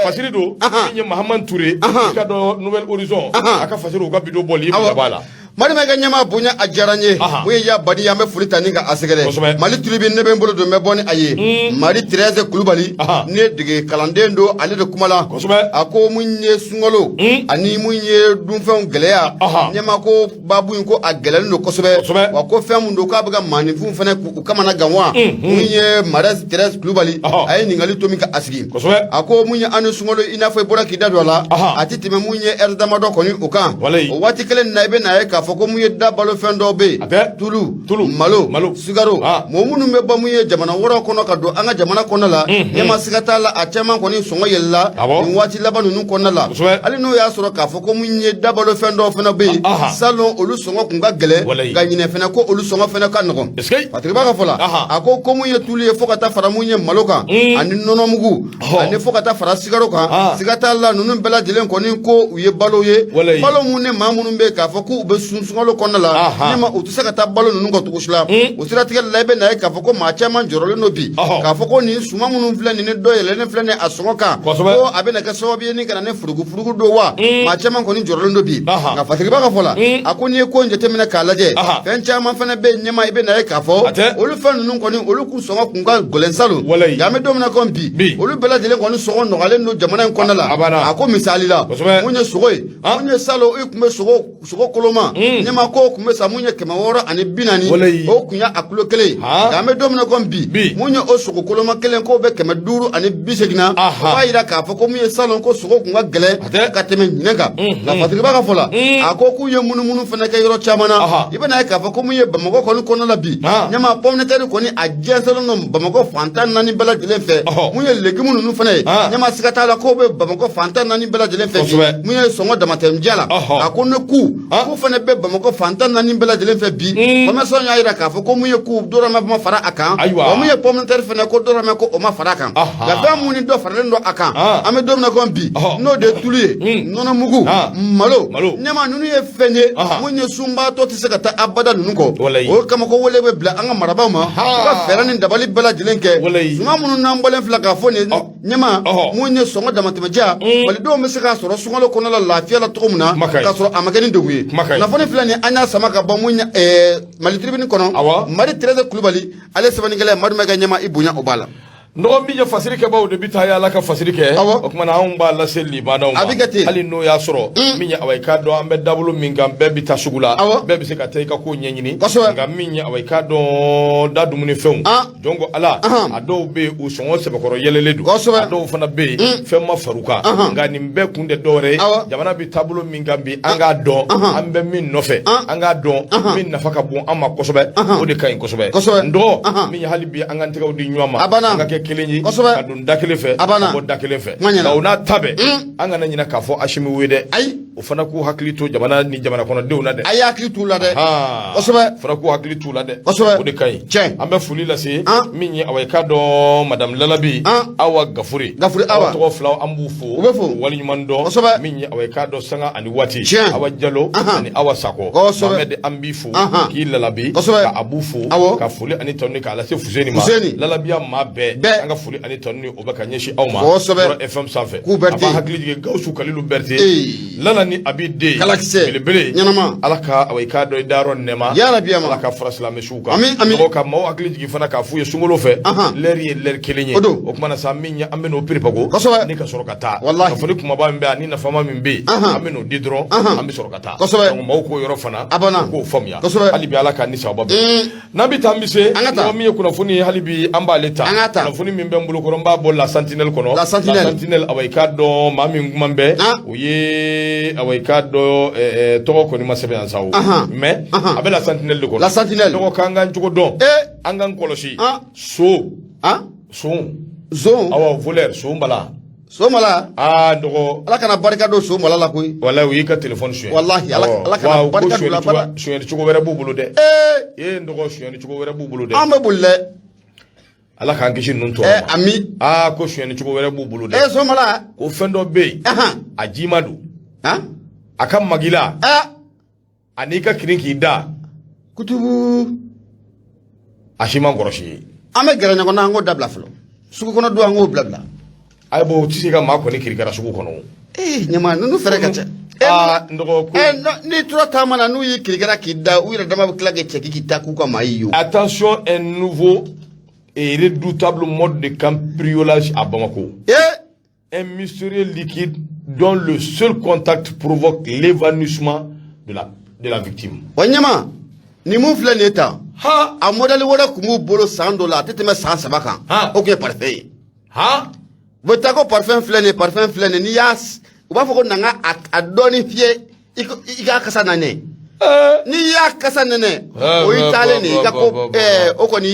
fasiri don. Min ye Mahamani Ture, i k'a dɔn Nouvel Horizon, a ka fasiri, u ka vidéo bɔli i b'a la. Mali ma ka ɲɛmaa bonya, a diyara n ye. Mun ye Yabani, an bɛ foli ta ni ka a sɛgɛrɛ. Mali Tribune, ne bɛ n bolo don, n bɛ bɔ ni a ye. Mari Thérèse Kulubali, ne dege kalanden don, ale de kuma la. A ko mun ye sunkalo ani mun ye dunfɛnw gɛlɛya, ɲɛmaa ko baabu in ko a gɛlɛlen don kosɛbɛ, wa ko fɛn mun don k'a bɛ ka maaninfinw fana k'u kamana gan. Wa mun ye Mari Thérèse Kulubali, a ye ɲininkali to min ka a sigi, a ko mun ye an ni sunkalo, i n'a fɔ i bɔra k'i da don a la, a tɛ tɛmɛ mun ye ɛri damadɔ kɔni o kan. O waati kelen na, i bɛ n'a ye k'a fɔ ko mun ye da balo fɛn dɔw bɛ yen, tulu, malo, sukaro, mɔgɔ minnu bɛ bɔ mun ye jamana wɛrɛw kɔnɔ ka don an ka jamana kɔnɔ la, ɲɛma siga t'a la, a caman kɔni sɔngɔ yɛlɛla nin waati laban ninnu kɔnɔna la. Hali n'o y'a sɔrɔ k'a fɔ ko mun ye da balo fɛn dɔw fana bɛ yen, salon olu sɔngɔ kun ka gɛlɛn, nka ɲinɛ fana ko olu sɔngɔ fana ka nɔgɔn. Patigi b'a ka fɔ la, a ko ko mun ye tulu ye, fo ka taa fara mun ye malo kan ani nɔnɔmugu ani fo ka taa fara sikaro kan, siga t'a la, ninnu bɛɛ lajɛlen kɔni ko u ye balo ye, balo mun ni maa minnu bɛ yen k'a fɔ k'u bɛ sun. sun sunkalo kɔnɔna la, ɲɛma, u tɛ se ka taa balo ninnu kɔ cogo si la. O siratigɛ la, i bɛ na ye k'a fɔ ko maa caman jɔrɔlen don bi k'a fɔ ko nin suman minnu filɛ nin ni dɔ yɛlɛlen filɛ nin a sɔngɔ kan, ko a bɛna kɛ sababu ye ni ka na ni furugufurugu don wa. Maa caman kɔni jɔrɔlen don bi. Nka Fasiriba ka fɔ la, a ko n'i ye ko in jateminɛ k'a lajɛ, fɛn caman fana bɛ yen, ɲɛma, i bɛ na ye k'a fɔ olu fɛn ninnu kɔni, olu kun sɔngɔ kun ka gɛlɛn salon, nka an bɛ don min na komi bi, olu bɛɛ lajɛlen kɔni sɔngɔ nɔgɔyalen don jamana in kɔnɔna la. A ko misali la, mun ye sogo ye, mun ye salon i tun bɛ sogo koloma, ɲɛma, ko tun bɛ san mun ye 640, o tun ye a kilo kelen ye. Nka an bɛ don min na komi bi, mun ye o sogo koloma kelen, k'o bɛ 580 na. O b'a jira k'a fɔ ko mun ye salon ko sogo tun ka gɛlɛn ka tɛmɛ ɲinɛ kan. Nka Fasiriba ka fɔ la, a ko k'u ye munumunu fana kɛ yɔrɔ caman na. I bɛna ye k'a fɔ ko mun ye Bamakɔ kɔni kɔnɔna la bi, ɲɛma, pomme de terre kɔni a jɛnsɛnlen don Bamakɔ fan 14 bɛɛ lajɛlen fɛ. Mun ye légume ninnu fana ye, ɲɛma, siga t'a la k'o bɛ Bamakɔ fan 14 bɛɛ lajɛlen fɛ bi. Mun ye sɔngɔ damatɛmɛdiya la, a ko ne ku fana bɛ Bamakɔ fan 14 bɛɛ lajɛlen fɛ bi. Commerçant y'a jira k'a fɔ ko mun ye ku dɔrɔmɛ ma fara a kan, wa mun ye pomme de terre fana, ko dɔrɔmɛ ko o ma fara a kan. Nka fɛn mun ni dɔ faralen don a kan, an bɛ don min na komi bi, n'o de ye tulu ye, nɔnɔmugu, malo, ɲɛma, ninnu ye fɛn ye mun ye sunbaatɔ tɛ se ka taa abada ninnu kɔ. O kama ko wele bɛ bila an ka marabaaw ma, u ka fɛɛrɛ ni dabali bɛɛ lajɛlen kɛ suman minnu n'an bɔlen filɛ k'a fɔ nin ɲɛma, mun ye sɔngɔ damatɛmɛdiya, malidenw bɛ se k'a sɔrɔ sunkalo kɔnɔna la lafiya la cogo min na, k'a sɔrɔ a ma kɛ ni degun ye. Kunnafoni filɛ nin, an y'a sama ka bɔ mun Mali Tribune kɔnɔ, Mari Tɛrɛze Kulubali ale sɛbɛnnikɛla ye. Madu Mayiga, ɲɛma, i bonya o b'a la. Nɔgɔ min ye fasiri kɛbaw de bɛ taa yaala ka fasiri kɛ, o tuma na anw b'a lase limanaw ma. A bɛ kɛ ten. Hali n'o y'a sɔrɔ min ye, awa, i k'a dɔn an bɛ dabolo min kan, bɛɛ bɛ taa sugu la, bɛɛ bɛ se ka taa i ka ko ɲɛɲini. Nka min ye, awa, i k'a dɔn da dumunifɛnw, jɔn ko Ala, a dɔw bɛ yen, u sɔngɔ sɛbɛkɔrɔ yɛlɛlen don, a dɔw fana bɛ yen, fɛn ma far'u kan. Nka nin bɛɛ kun tɛ dɔwɛrɛ ye, jamana bɛ taabolo min kan bi, an k'a dɔn an bɛ min nɔfɛ, an k'a dɔn min nafa ka bon an ma kosɛbɛ, o de ka ɲi kosɛbɛ. N dɔgɔ min ye, hali bi an k'an tɛgɛw di ɲɔgɔn ma, an ka kɛ kelen ye, ka don da kelen fɛ, ka bɔ da kelen fɛ. Nka o n'a ta bɛɛ, an kana ɲinɛ k'a fɔ Asimi ye dɛ. Ayi. O fana k'u hakili to jamana ni jamana kɔnɔdenw na dɛ. A y'a hakili t'u la dɛ, kosɛbɛ. Fana k'u hakili t'u la dɛ. Kosɛbɛ. O de ka ɲi. Tiɲɛ. An bɛ foli lase min ye, awa, i k'a dɔn madame Lalabi Awa Gafure. Gafure Awa. Tɔgɔ filaw, an b'u fo. U bɛ fo. Waleɲuman dɔn. Kosɛbɛ. Min ye, awa, i k'a dɔn sanga ani waati. Tiɲɛ. Awa Jalo ani Awa Sakɔ. Mohamed, an b'i fo k'i lalabi. Ka Abu fo. Ka foli ani tanu k'a lase Fuseni ma. Fuseni. Lalabiya maa bɛɛ. Bɛɛ. An ka foli ani tanu o bɛ ka ɲɛsin aw ma. Kosɛbɛ. FM sanfɛ. K'u Berete. A b'a hakili jigin Gawusu Kalilu Berete. Ee. Lala ni Abi den. Kalakisɛ. Belebele. Ɲɛnama. Ala ka, awa, i k'a dɔn i dayɔrɔ nɛɛma. Yarabi ama. Ala ka fara silamɛ suw kan. Ami, ami. Mɔgɔw ka maaw hakili jigin fana k'a f'u ye sunkalo fɛ. Lɛri ye lɛri kelen ye. O don. O kuma na sa, min ye, an bɛ n'o piripago. Kosɛbɛ. Ni ka sɔrɔ ka taa. Walahi. Kunnafoni kumaba min bɛ ani nafama min bɛ yen. An bɛ n'o di dɔrɔn. An bɛ sɔrɔ ka taa. Kosɛbɛ. Donc maaw k'o yɔrɔ fana. A banna. U k'o faamuya. Kosɛbɛ. Hali bi Ala k'an ni sababa bɛn. N'an bɛ taa, an bɛ se. An ka taa. Mɔgɔ min ye kunnafoni ye, hali bi an b'ale ta. An ka ta. Kunnafoni min bɛ n bolo kɔrɔ, n b'a bɔ La Sentinelle kɔnɔ. La Sentinelle. La Sentinelle, awa, i k'a dɔn maa min kuma bɛ. O ye, awa, i k'a dɔn tɔgɔ kɔni ma sɛbɛn yan sa o. Mais a bɛ La Sentinelle de kɔnɔ. La Sentinelle. Tɔgɔ k'an k'an cogo dɔn. An k'an kɔlɔsi. So. Son. Zon. Awɔ, voleur, son bala. Somala. Aa, dɔgɔ. Ala kana barika don somala la koyi. Walayi, u y'i ka téléphone suɲɛ. Walahi, Ala kana Wa, barika ko don la bada. Suɲɛli cogo wɛrɛ b'u bolo dɛ. Ee, n dɔgɔ, suɲɛli cogo wɛrɛ b'u bolo dɛ. An bɛ boli dɛ. Ala k'an kisi ninnu tɔɔrɔ ma. Ami. Aa, ko suɲɛli cogo wɛrɛ b'u bolo dɛ. Somala. Ko fɛn dɔ bɛ yen. A jima don. A ka magila. A n'i ka kirin k'i da. Kutubu. A si man kɔrɔsi ye. An bɛ gɛrɛ ɲɔgɔn na, an k'o dabila fɔlɔ. Sugu kɔnɔ don, an k'o bila bila. Ayi, bon, u tɛ se ka maa kɔni kirikara sugu kɔnɔ. Ee, ɲama ninnu fɛɛrɛ ka ca. Aa, n dɔgɔ ko. N'i tora taama na, n'u y'i kirikara k'i da, u yɛrɛ dama bɛ tila k'i cɛ k'i ta k'u ka maa y'i ye o. Attention, un nouveau et redoutable mode de cambriolage à Bamako. Un mystérieux liquide dont le seul contact provoque l'évanouissement de la victime. Wa ɲama, nin mun filɛ nin ye tan. Ha. A modèle wɛrɛ tun b'u bolo san dɔ la, a tɛ tɛmɛ san 3 kan. O tun ye parfum ye. U bɛ taa ko parfum filɛ nin ye, parfum filɛ nin ye, n'i y'a u b'a fɔ ko na n ka a dɔɔni fiyɛ, i k'a kasa nɛnɛ. N'i y'a kasa nɛnɛ, o y'i taalen de ye i ka ko. O kɔni,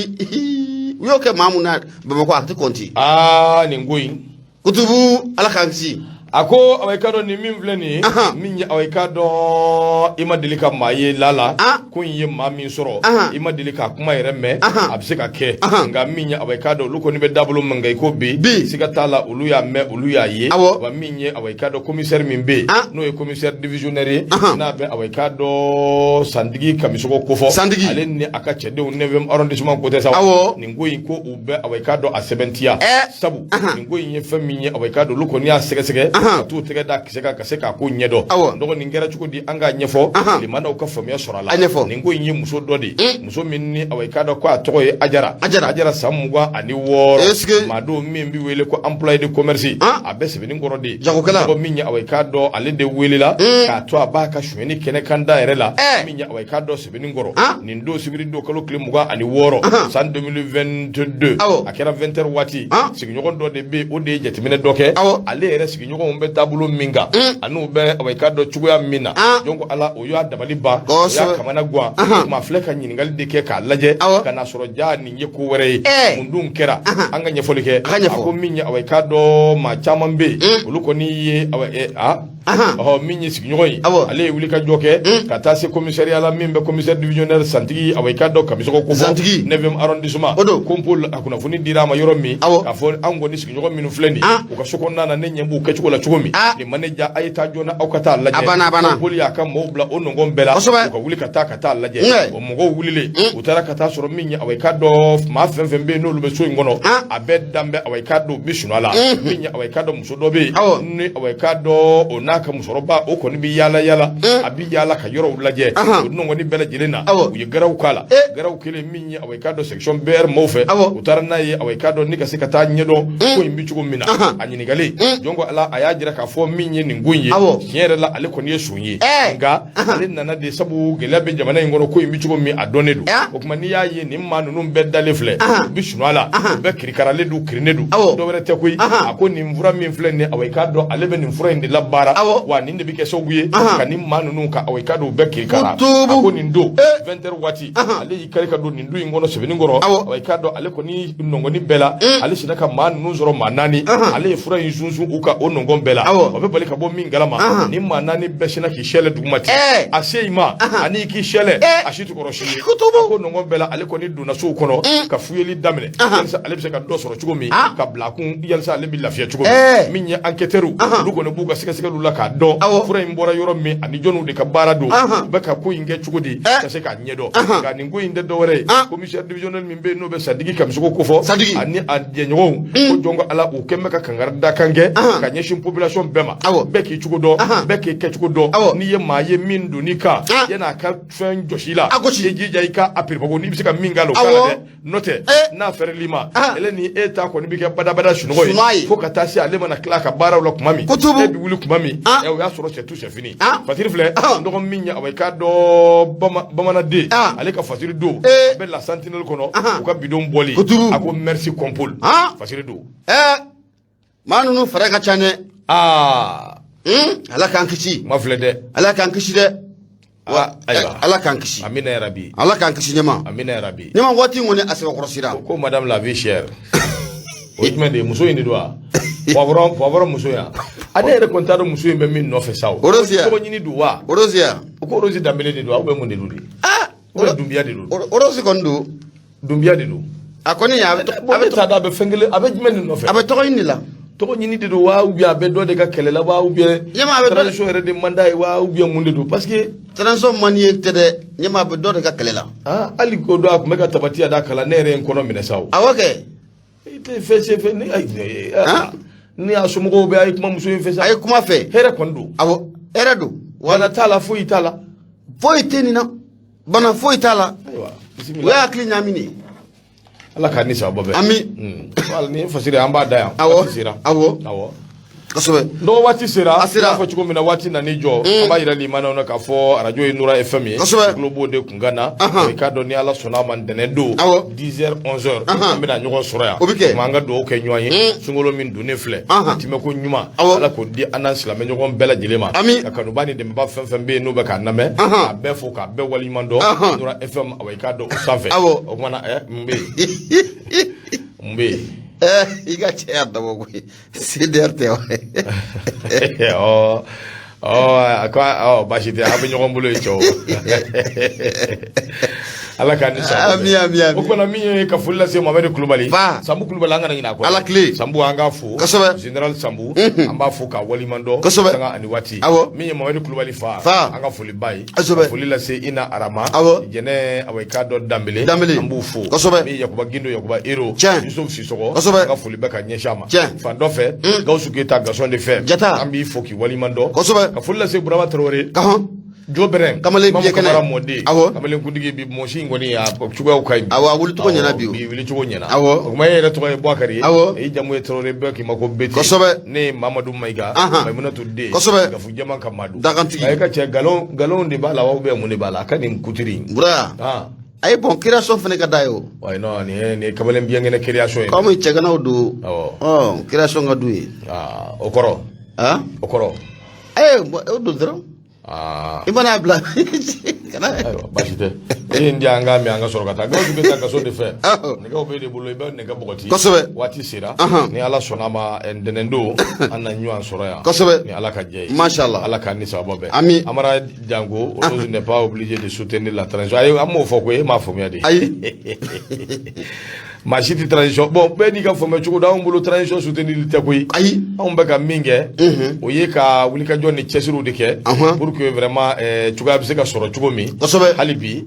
u y'o kɛ maa mun na Bamakɔ, a tɛ kɔnti. Aa, nin ko in. Kutubu, Ala k'an kisi. A ko awa i k'a dɔn nin min filɛ nin ye, min ye awa i k'a dɔn i ma deli ka maa ye lala ko in ye maa min sɔrɔ, i ma deli k'a kuma yɛrɛ mɛn, a bɛ se ka kɛ. Nka min ye awa i k'a dɔn olu kɔni bɛ dabolo min kan i ko bi, siga t'a la olu y'a mɛn, olu y'a ye. Wa min ye awa i k'a dɔn commissaire min bɛ yen, n'o ye commissaire divisionnaire ye, n'a bɛ awa i k'a dɔn Santigi Kamisɔgɔ kofɔ, Santigi, ale ni a ka cɛdenw 9e arrondissement ko tɛ sa, nin ko in ko u bɛ awa i k'a dɔn a sɛbɛntiya, sabu nin ko in ye fɛn min ye, awa i k'a dɔn olu kɔni y'a sɛgɛsɛgɛ ka t'u tɛgɛ da kisɛ kan ka se k'a ko ɲɛdɔn. Dɔgɔ, nin kɛra cogo di? An k'a ɲɛfɔ limanaw ka faamuya sɔrɔ a la. Nin ko in ye muso dɔ de ye, muso min ni awa i k'a dɔn ko a tɔgɔ ye Ajara. Ajara, san 26, maa don min bɛ wele ko employé de commerce, a bɛ Sebenikɔrɔ de. Jagokɛla. Mɔgɔ min ye awa i k'a dɔn ale de welela k'a to a b'a ka sonyɛni kɛnɛ kan da yɛrɛ la, min ye awa i k'a dɔn Sebenikɔrɔ nin don, sibiri don, kalo tile 26, san 2022, a kɛra 20 heures waati. Sigiɲɔgɔn dɔ de bɛ yen, o de ye jateminɛ dɔ kɛ. Ale yɛrɛ sigiɲɔgɔnw bɛ taabolo min kan an'u bɛ awa i k'a dɔn cogoya min na, donc ala o y'a dabali ban, o y'a kamana gan. O tuma filɛ ka ɲininkali de kɛ k'a lajɛ ka n'a sɔrɔ ja nin ye ko wɛrɛ ye. Mun dun kɛra? An ka ɲɛfɔli kɛ. A ko min ye awa i k'a dɔn maa caman bɛ yen, olu kɔni ye awa a ɔhɔ min ye sigiɲɔgɔn ye, ale ye wuli ka jɔ kɛ ka taa se commissariat la min bɛ commissaire divisionnaire Santigi awa i k'a dɔn Kamisɔgɔ ko Santigi 9e arrondissement. O don. Compol a kunnafoni dira a ma yɔrɔ min k'a fɔ an kɔni sigiɲɔgɔn minnu filɛ nin u ka so kɔnɔna na, ne ɲɛ b'u kɛcogo la cogo min, nin ma ne diya, a ye taa joona aw ka taa lajɛ. A banna, a banna. Compol y'a ka mɔgɔw bila o nɔngɔn bɛɛ la u ka wuli ka taa lajɛ. O mɔgɔw wulilen, u taara ka taa sɔrɔ min ye awa i k'a dɔn maa fɛn fɛn bɛ yen n'olu bɛ so in kɔnɔ, a bɛɛ dan bɛ awa i k'a dɔn u bɛ sunɔgɔ la. Min ye awa i k'a dɔn muso dɔ bɛ yen ni awa i k'a dɔn o n'a ka musokɔrɔba, o kɔni bɛ yaala yaala, a bɛ yaala ka yɔrɔw lajɛ. O nɔngɔni bɛɛ lajɛlen na, u ye garaw k'a la. Garaw kelen min ye awa i k'a dɔn section BR maaw fɛ, u taara n'a ye awa i k'a dɔn ni ka se ka taa ɲɛdɔn ko in bɛ cogo min na. A ɲininkalen, jɔn ko ala, a y'a jira k'a fɔ min ye nin ko in ye, tiɲɛ yɛrɛ la ale kɔni ye son ye, nka ale nana de sabu gɛlɛya bɛ jamana in kɔnɔ, ko in bɛ cogo min a dɔnnen don. O tuma n'i y'a ye nin maa ninnu bɛɛ dalen filɛ, u bɛ sunɔgɔ la, u bɛɛ kirikaralen don, kirinen don, dɔ wɛrɛ tɛ koyi. A ko nin fura min filɛ nin, awa i k'a dɔn ale bɛ nin fura in de labaara, wa nin de bɛ kɛ sababu ye ka nin maa ninnu ka awa i k'a dɔn u bɛɛ kirikara. A ko nin don 20 heures waati, ale y'i kari ka don nin du in kɔnɔ Sebenikɔrɔ. Awa i k'a dɔn ale kɔni nɔngɔni bɛɛ la, ale sinna ka maa ninnu sɔrɔ maa naani, ale ye fura in sunsun u kan o nɔngɔn bɛɛ la. O bɛ bali ka bɔ min kalama, nin maa naani bɛɛ sinna k'i sɛlɛ duguma ten. A se i ma ani k'i sɛlɛ, a si tɛ kɔrɔ si ye. A ko nɔngɔn bɛɛ la, ale kɔni donna sow kɔnɔ ka fuyeli daminɛ yalisa ale bɛ se ka dɔ sɔrɔ cogo min ka bila a kun, yalisa ale bɛ lafiya cogo min. Min ye enquêteurs, olu kɔni b'u ka sɛgɛsɛgɛliw la k'a dɔn fura in bɔra yɔrɔ min ani jɔnniw de ka baara don, u bɛ ka ko in kɛ cogo di ka se k'a ɲɛdɔn. Nka nin ko in tɛ dɔwɛrɛ ye, commissaire divisionnaire min bɛ yen n'o bɛ Santigi Kamisoko kofɔ, ani a jɛɲɔgɔnw, ko jɔn ko ala, u kɛn bɛ ka kangari dakan kɛ ka ɲɛsin population bɛɛ ma. Bɛɛ k'i cogo dɔn, bɛɛ k'i kɛcogo dɔn. N'i ye maa ye min donn'i kan, yan'a ka fɛn jɔsi la, i jija i ka a piripago, n'i bɛ se ka min k'a la, o k'a la dɛ. N'o tɛ, n'a fɛrɛl'i ma, ele ni e ta kɔni bɛ kɛ badabada sunɔgɔ ye fo ka taa se ale mana tila a ka baaraw la tuma min, e bɛ wuli tuma min, o y'a sɔrɔ c'est tout, c'est fini. Fasiri filɛ n dɔgɔ min ye, awa i k'a dɔn bamananden, ale ka fasiri don a bɛ La Sentinelle kɔnɔ, u ka bidon bɔli. A ko merci Compol. Fasiri don. Maa ninnu fɛɛrɛ ka ca dɛ. Aa. Ala k'an kisi. Ma filɛ dɛ. Ala k'an kisi dɛ. Ayiwa. Ala k'an kisi. Amina yarabi. Ala k'an kisi ɲɛma. Amina yarabi. Ɲɛma, waati in kɔni a sɛbɛkɔrɔ sera. Ko madame la vie chère, o ye jumɛn de ye? Muso in de don wa? Poivron, poivron muso yan, ale yɛrɛ kɔni t'a dɔn muso in bɛ min nɔfɛ sa o. Rose ya. Tɔgɔ ɲini don wa? Rose ya. O ko Rose Danbele de don wa, ou bien mun de don de? Ou bien Dunbiya de don? Rose kɔni don. Dunbiya de don. A kɔni a bɛ Bon, ne t'a dɔn a bɛ fɛn kelen, a bɛ jumɛn de nɔfɛ? A bɛ tɔgɔ ɲini de la. Tɔgɔ ɲini de don wa, ou bien a bɛ dɔ de ka kɛlɛ la wa, ou bien Ɲɛma, a bɛ dɔ transition yɛrɛ de man d'a ye wa, ou bien mun de don? Parce que Transition man di ye tɛ dɛ, ɲɛma, a bɛ dɔ de ka kɛlɛ la. Ah, hali ko dɔ a tun bɛ ka tabati a da kala, ne yɛrɛ ye n kɔnɔ minɛ sa o. Awɔ kɛ. I tɛ fɛn se fɛn ni ayi ni a somɔgɔw bɛ, a ye kuma muso in fɛ sa. A ye kuma fɛ. Hɛrɛ kɔni don. Awɔ, hɛrɛ don. Bana t'a la, foyi t'a la. Foyi tɛ nin na, bana foyi t'a la. Ayiwa. O Bisimila. y'a hakili ɲaami de ye. Ala k'a ni sababa bɛn. Ami. Wala ni ye fasiri, an b'a da yan. Waati sera. Awɔ. Kosɛbɛ. Dɔgɔ, waati sera. A sera. N y'a fɔ cogo min na, waati nan'i jɔ, an b'a yira limanaw na k'a fɔ arajo ye Nura FM ye. Tulo b'o de kunkan na. I k'a dɔn ni Ala sɔnna a ma, ntɛnɛn don, 10 heures 11 heures, an bɛna ɲɔgɔn sɔrɔ yan. O bɛ kɛ. Kuma an ka dugawu kɛ ɲɔgɔn ye. Sunkalo min donnen filɛ, tɛmɛko ɲuman, Ala k'o di an n'an silamɛ ɲɔgɔn bɛɛ lajɛlen ma. Ami. Ka kanuba ni dɛmɛba fɛn fɛn bɛ yen n'o bɛ k'an lamɛn, k'a bɛɛ fo, k'a bɛɛ waleɲuman dɔn. Nura FM, awa i k'a dɔn o sanfɛ. O kumana mun bɛ yen? Mun bɛ yen? I ka cɛ y'a dabɔ koyi, CDR tɛ wa? Ɔ ɔ, a ko ɔ, baasi tɛ, aw bɛ ɲɔgɔn bolo ye cɛw. Ala k'an ni sɔn. Ami, ami, ami. O kumana min ye ka foli lase Mohamed Kulubali. Fa. Sanbu Kulubali, an kana ɲinɛ a kɔ. Ala tile. Sanbu, an k'a fo. Général Sanbu, an b'a fo k'a waleɲuman dɔn. Sanga ani waati. Min ye Mohamed Kulubali fa. Fa. An ka foli ba ye. Kosɛbɛ. Ka foli lase Ina Arama. Jɛnɛ, awa, i k'a dɔn Danbele. Danbele. An b'u fo. Min ye Yakuba Gindo, Yakuba Ero. Yusuf Sisɔgɔ. An ka foli bɛ ka ɲɛsin a ma. Fan dɔ fɛ, Gawusu Keyita, Gasɔn de fɛ. Jata. An b'i fo k'i waleɲuman dɔn. Ka foli lase Burama Tarawele. Jo bɛrɛ. Kamalen Mamu biye kɛnɛ. Kamara mɔden. Kamalen kuntigi, bi mɔsi in kɔni, a cogoyaw ka ɲi. Awɔ, a wulicogo ɲɛna bi o. Bi wulicogo ɲɛna. Awɔ. O kuma, e yɛrɛ tɔgɔ ye Bubakari ye. Awɔ. I jamu ye Tarawele, bɛɛ k'i ma ko Bete. Ne ye Mamadu Mayiga. Mayimunatu den. Gafu jama ka Madu. Dagantigi. A ye ka cɛ galon galon de b'a la wa, ou bien mun de b'a la? A ka nin kutiri in. Bura. Ah. Ayi, bon, création fana ka d'a ye o. Ouais, non, nin ye kamalen biɲɛkɛnɛ création ye. Comme cɛganaw don. Awɔ. Ɔ, création ka d'u ye. Ah, o kɔrɔ. Ah. O kɔrɔ. Eh, o don dɔrɔn. Ah. I mana bila. Kana. Ayiwa, baasi tɛ. E ye n di, an k'a mɛn, an ka sɔrɔ ka taa. Gawusu bɛ taa kaso de fɛ. Nɛgɛw b'e de bolo, i bɛ nɛgɛ bɔgɔti. Waati sera. Ni Ala sɔnna a ma, ntɛnɛn don, an na ɲɔgɔn sɔrɔ yan. Ni Ala ka jɛ ye. Mashallah. Ala k'an ni sababa bɛn. Ami. Amara Jango, Rose n'est pas obligé de soutenir la transition. Ayi, an m'o fɔ koyi, e m'a faamuya de. Ayi. Maa si tɛ transition. Bon, bɛɛ n'i ka faamuya cogo don, anw bolo transition soutenir tɛ koyi. Ayi. Anw bɛ ka min kɛ, o ye ka wulikajɔ ni cɛsiriw de kɛ. Pour que vraiment cogoya bɛ se ka sɔrɔ cogo min. Hali bi,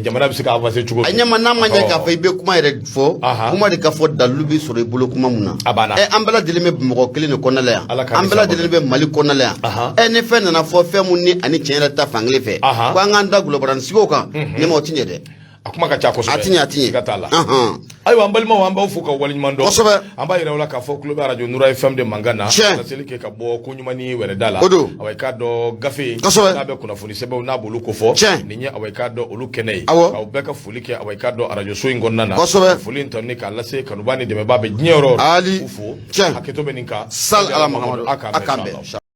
jamana bɛ se ka avancer cogo A min. ɲɛma n'a ma ɲɛ k'a fɔ i bɛ kuma yɛrɛ fɔ. Kuma de ka fɔ, dalilu bɛ sɔrɔ i bolo kuma mun na. A banna. Ɛ, an bɛɛ lajɛlen bɛ Bamakɔ kelen de kɔnɔna la yan. Ala k'an An ni bɛɛ sababa lajɛlen bɛ Mali kɔnɔna la yan. Ɛ, ni fɛn nana fɔ, fɛn mun ni ani tiɲɛ yɛrɛ ta fankelen fɛ. Ko an k'an da gulɔbaranin sigi o kan. Ne ma, o ti ɲɛ dɛ. A kuma ka ca kosɛbɛ. A ti ɲɛ, a ti ɲɛ. Siga t'a la. Ayiwa, an balimaw, an b'aw fo ka waleɲuman dɔn. An b'a yira aw la k'a fɔ tulo bɛ arajo Nura FM de mankan na. Laseli kɛ ka bɔ ko ɲuman ni wɛrɛda la. O don. Awa, i k'a dɔn gafe. N'a bɛ kunnafoni sɛbɛnw n'a b'olu kofɔ. Nin ye, awa, i k'a dɔn olu kɛnɛ ye. K'aw bɛɛ ka foli kɛ, awa, i k'a dɔn arajo so in kɔnɔna na. Ka foli in tɔni k'a lase kanuba ni dɛmɛbaa bɛ diɲɛ yɔrɔ o yɔrɔ. Ali. K'u fo. Tiɲɛ. Hakɛto bɛ nin kan. Sal ala Mahamadu. A k'an A k'an bɛn. bɛn.